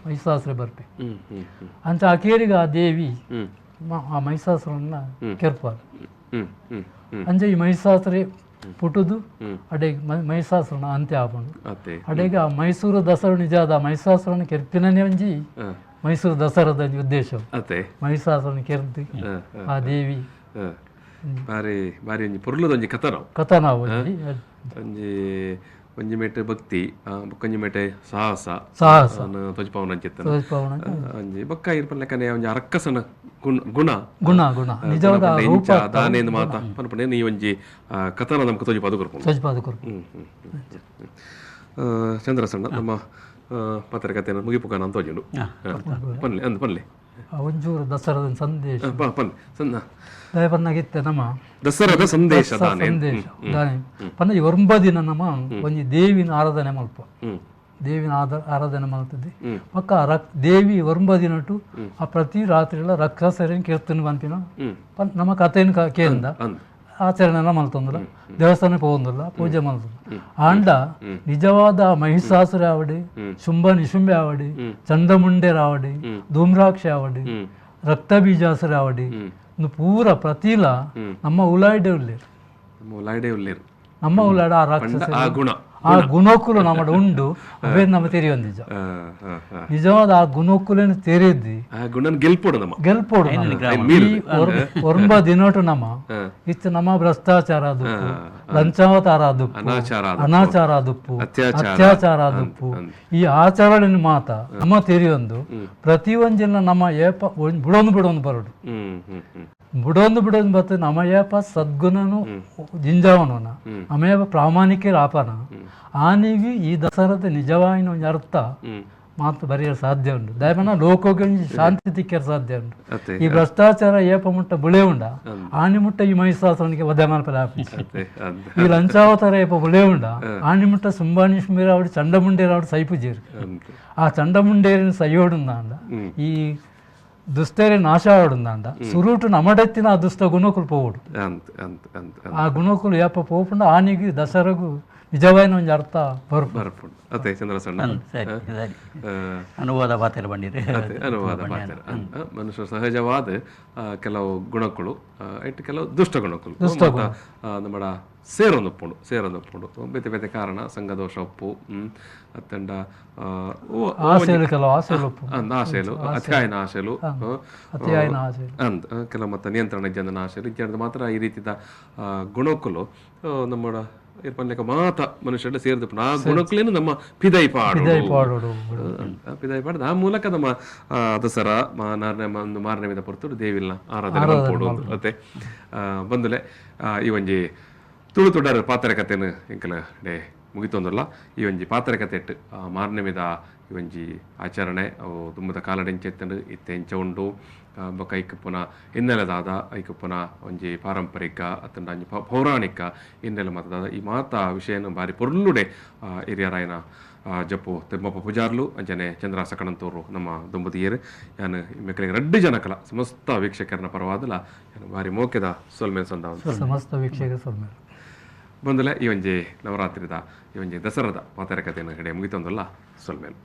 ಮಹಿಷಾಸುರ ಬರ್ಪೆ. ಹ್ಮ್ ಹ್ಮ್ ಹ್ಮ್ ಅಂಚ ಆ ಕೇರಿಗೆ ಆ ದೇವಿ ಆ ಮಹಿಷಾಸುರನ್ನ ಕೆರ್ಪಾಲು. ಹ್ಮ್ ಹ್ಮ್ ಹ್ಮ್ ಅಂಚ ಈ ಮಹಿಷಾಸುರ ಪುಟುದು ಅಡೆ ಮಹಿಷಾಸುರನ ಅಂತ್ಯ ಆಪುಂಡು. ಅತ್ತೆ. ಅಡೆಗೆ ಆ ಮೈಸೂರು ದಸರಾ ನಿಜಾದ ಮಹಿಷಾಸುರನ ಕೆರ್ಪಿನನೇ ಒಂಜಿ ಮೈಸೂರು ದಸರಾದ ಒಂಜಿ ಉದ್ದೇಶ. ಅತ್ತೆ. ಮಹಿಷಾಸುರನ ಕೆರ್ದು ಆ ದೇವಿ ಬಾರಿ ಬಾರಿ ಒಂಜಿ ಪೊರ್ಲುದ ಒಂಜಿ ಕಥನ. ಕಥನ ಒಂಜಿ. ಒಂಜಿ ಒಂಜಿ ಮೇಟೆ ಭಕ್ತಿ, ಬೊಕ್ಕೊಂಜಿ ಮೇಟೆ ಸಾಹಸ. ಸಾಹಸ. ತೋಜಿಪಾವನ ಅಂಚಿತ್ತನ. ತೋಜಿಪಾವನ. ಒಂಜಿ ಬೊಕ್ಕ ಇರ್ಪನ್ ಲೆಕ್ಕನೆ ಒಂಜಿ ಅರಕ್ಕಸನ ಗುಣ ಗುಣ ಗುಣ ಗುಣ ನಿಜವಾದ ಗುಣ ರೂಪ ಇಂಚ ದಾನೇಂದು ಮಾತ ಪನ್ಪುನೆ ಈ ಒಂಜಿ ಕಥನ ನಮಕ್ ತೋಜಿಪಾದ್ ಕೊರ್ಪುಂಡು. ತೋಜಿಪಾದ್ ಕೊರ್ಪುಂಡು. ಹ್ಮ್ ಹ್ಮ್ ಹ್ಮ್ ಹ್ಮ್. ಚಂದ್ರಸಣ್ಣ ನಮ್ಮ ಪತ್ರಕತೆಯನ್ನು ಮುಗಿಪುಕ ಅಂತ ತೋಜುಂಡು. ಪನ್ಲೆ ಅಂದ್ ಪನ್ಲೆ. ಒಂಜೂರು ದಸರಾದ ಸಂದೇಶ. ಪನ್ಲೆ ಸಣ್ಣ. ದಯಪನ್ನಾಗಿತ್ತೆ ನಮ್ಮ ದಸರಾದ ಸಂದೇಶ ದಾನೆ. ಸಂದೇಶ ದಾನೆ ಪಂಡ ಈ ಒಂಬ ದಿನ ನಮ್ಮ ಒಂಜಿ ದೇವಿನ ಆರಾಧನೆ ಮಲ್ಪ. ದೇವಿನ ಆರಾಧನೆ ಮಲ್ತದೆ ಬೊಕ್ಕ ದೇವಿ ಒಂಬ ದಿನಟು ಆ ಪ್ರತಿ ರಾತ್ರಿ ಎಲ್ಲ ರಕ್ಷಸರಿನ ಕೀರ್ತನೆ ಪನ್ಪಿನ ನಮ್ಮ ಕಥೆಯನ್ನು ಕೇಂದ ಅಂದ್ ಆಚರಣೆ ಮಲ್ತೊಂದಿಲ್ಲ, ದೇವಸ್ಥಾನ ಪೋವೊಂದಿಲ್ಲ, ಪೂಜೆ ಮಲ್ತೊಂದು. ಆಂಡ ನಿಜವಾದ ಮಹಿಷಾಸುರ ಆವಡಿ, ಶುಂಭ ನಿಶುಂಭೆ ಆವಡಿ, ಚಂಡಮುಂಡೇರ್ ಆವಡಿ, ಧೂಮ್ರಾಕ್ಷಿ ಆವಡಿ, ರಕ್ತಬೀಜಾಸುರ ಆವಡಿ, ಇಂದು ಪೂರ ಪ್ರತಿಲ ನಮ್ಮ ಉಲಾಯ್ಡೆ ಉಲ್ಲೇರು. ನಮ್ಮ ಉಲಾಯ್ಡೆ ಉಲ್ಲೇರು. ನಮ್ಮ ಉಲಾಡ ಆ ರಾಕ್ಷಸ ಆ ಗುಣ ಆ ಗುಣಕುಲು ನಮ್ಮಡ ಉಂಡು, ಅವೇ ನಮ್ಮ ತೆರೆಯೊಂದಿಜ. ನಿಜವಾದ ಆ ಗುಣಕುಲನ್ನು ತೆರೆದಿ ಆ ಗುಣನ್ ಗೆಲ್ಪೋಡು ನಮ್ಮ. ಗೆಲ್ಪೋಡು. ಈ ಒರ್ಂಬ ದಿನೋಟು ನಮ್ಮ ಇತ್ತು ನಮ್ಮ ಭ್ರಷ್ಟಾಚಾರ ದುಪ್ಪು, ಲಂಚಾವತಾರ ದುಪ್ಪು, ಅನಾಚಾರ ಅನಾಚಾರ ದುಪ್ಪು, ಅತ್ಯಾಚಾರ, ಅತ್ಯಾಚಾರ ದುಪ್ಪು, ಈ ಆಚರಣೆ ಮಾತ ನಮ್ಮ ತೆರೆಯೊಂದು ಪ್ರತಿಯೊಂದಿನ ನಮ್ಮ ಏಪ ಬುಡೊಂದು ಬುಡೊಂದು ಬರಡು. ಹ್ಮ್ ಹ್ಮ್ ಹ್ಮ್ ಬುಡೊಂದು ಬುಡೊಂದು ಬತ್ತು ನಮ್ಮ ಏಪ ಸದ್ಗುಣನು ಜಿಂಜಾವಣನ ನಮ್ಮ ಏಪ ಪ್ರಾಮಾಣಿಕ ಆಪನ ಆನಿಗೆ ಈ ದಸರಾದ ನಿಜವಾಯಿನ ಒಂಜಿ ಅರ್ಥ ಮಾತು ಬರೆಯಲು ಸಾಧ್ಯ ಉಂಟು. ದಯಮನ ಲೋಕಕ್ಕೆ ಒಂಜಿ ಶಾಂತಿ ತಿಕ್ಕರೆ ಸಾಧ್ಯ ಉಂಟು. ಅತ್ತೆ. ಈ ಭ್ರಷ್ಟಾಚಾರ ಏಪ ಮುಟ್ಟ ಬುಳೆ ಉಂಡ ಆನಿ ಮುಟ್ಟ ಈ ಮಹಿಷಾಸುರನಿಗೆ ವಧೆ ಮಲ್ಪಲೆ ಆಪುಜಿ. ಅತ್ತೆ ಅಂದ್. ಈ ಲಂಚಾವತಾರ ಏಪ ಬುಳೆ ಉಂಡ ಆನಿ ಮುಟ್ಟ ಸುಂಬಾನಿ ಶುಂಬಿರಾವಡು ಚಂಡಮುಂಡೇರಾವಡು ಸೈಪುಜೇರು. ಅಂದ್. ಆ ಚಂಡಮುಂಡೇರಿನ ಸೈಯೋಡುಂದಾಂಡ ಈ ದುಷ್ಟರೇ ನಾಶ ಆವಡುಂದಾಂಡ ಸುರುಟು ನಮಡೆತ್ತಿನ ಆ ದುಷ್ಟ ಗುಣಕುಲು ಪೋವಡು. ಅಂದ್ ಅಂದ್ ಅಂದ್ ಅಂದ್. ಆ ಗುಣಕುಲು ಏಪ ಪೋಪುಂಡ ಆನಿಗೆ ದಸರಗು ನಿಜವಾಯಿನ ಒಂಜಿ ಅರ್ಥ ಬರ್ಪುಂಡು. ಬರ್ಪುಂಡು. ಅತ್ತೆ ಚಂದ್ರಸಣ್ಣ. ಸರಿ ಸರಿ, ಅನುವಾದ ಪಾತ್ರ ಬಂದಿರಿ. ಅತ್ತೆ, ಅನುವಾದ ಪಾತ್ರ. ಮನುಷ್ಯ ಸಹಜವಾದ ಕೆಲವು ಗುಣಕ್ಕಳು, ಇಟ್ಟು ಕೆಲವು ದುಷ್ಟ ಗುಣಕ್ಕಳು ಮಾತ, ನಮ್ಮಡ ಸೇರೊಂದುಪ್ಪುಂಡು ಸೇರೊಂದುಪ್ಪುಂಡು ಬೇತೆ ಬೇತೆ ಕಾರಣ ಸಂಘದೋಷ ಉಪ್ಪು ಅತ್ತಂಡ ಆಸೆಲು ಕೆಲವು ಆಸೆಲು ಉಪ್ಪು. ಅಂದ್ ಆಸೆಲು, ಅತಿಯಾಯನ ಆಸೆಲು, ಅತಿಯಾಯನ ಆಸೆಲು. ಅಂದ್ ಕೆಲವು ಮತ್ತೆ ನಿಯಂತ್ರಣ ಇಜ್ಜಂದನ ಆಸೆಲು ಇಜ್ಜಂದ ಮಾತ್ರ ಈ ರೀತಿದ ಗುಣಕ್ಕಳು ನಮ್ಮಡ ಇರ್ಪನ್ಲೆಕ್ಕ ಮಾತ ಮನುಷ್ಯರ ಸೇರಿದಪ್ಪು. ಆ ಗುಣಕ್ಕಲೇನು ನಮ್ಮ ಪಿದೈ ಪಾಡು ಪಾಡೋಡು. ಪಿದೈ ಪಾಡೋದು. ಆ ಮೂಲಕ ನಮ್ಮ ದಸರಾ ಮಾರನೇ ಒಂದು ಮಾರನೇ ಪೊರ್ತುಡು ದೇವಿಲ್ನ ಆರಾಧನೆ ಮಲ್ಪೊಡು ಅಂದ್. ಅತ್ತೆ ಬಂದುಲೆ ಈ ಒಂಜಿ ತುಳು ತುಡರ್ ಪಾತ್ರ ಕಥೆನು ಎಂಕಲ ಡೇ ಮುಗಿತೊಂದುಲ್ಲ. ಈ ಒಂಜಿ ಪಾತ್ರ ಕಥೆ ಇಟ್ಟು ಮಾರನೆಮಿದ ಈ ಒಂಜಿ ಆಚರಣೆ ಅವು ತುಂಬದ ಕಾಲಡೆಂಚ ಇತ್ತಂಡು ಇತ್ತೆ ಎಂಚ ಉಂಡು, ಬೊಕ್ಕ ಐಕ್ ಪುನ ಹಿನ್ನೆಲೆದಾದ ಐಕ್ ಪುನ ಒಂಜಿ ಪಾರಂಪರಿಕ ಅತ್ತಂಡ ಒಂಜಿ ಪೌರಾಣಿಕ ಹಿನ್ನೆಲೆ ಮಾತದಾದ ಈ ಮಾತ ವಿಷಯನ ಬಾರಿ ಪೊರ್ಲುಡೆ ಹಿರಿಯರಾಯನ ಜಪ್ಪು ತಿಮ್ಮಪ್ಪ ಪೂಜಾರ್ಲು ಅಂಚನೆ ಚಂದ್ರಾಸ ಕಣಂತೂರು ನಮ್ಮ ದಂಪತಿಯರು ಯಾನ್ ಮೆಕ್ಕಲಿಗೆ ರಡ್ಡು ಜನಕಲ ಸಮಸ್ತ ವೀಕ್ಷಕರನ ಪರವಾದಲ ಯಾನ್ ಬಾರಿ ಮೋಕೆದ ಸೊಲ್ಮೆನ್ ಸಂದ. ಸಮಸ್ತ ವೀಕ್ಷಕರ ಸೊಲ್ಮೆಲು. ಬಂದಲೆ ಈ ಒಂಜಿ ನವರಾತ್ರಿದ ಈ ಒಂಜಿ ದಸರಾದ ಪಾತ್ರ ಕಥೆಯನ್ನು ಕಡೆ ಮುಗಿತೊಂದಲ್ಲ. ಸೊಲ್ಮೆಲು.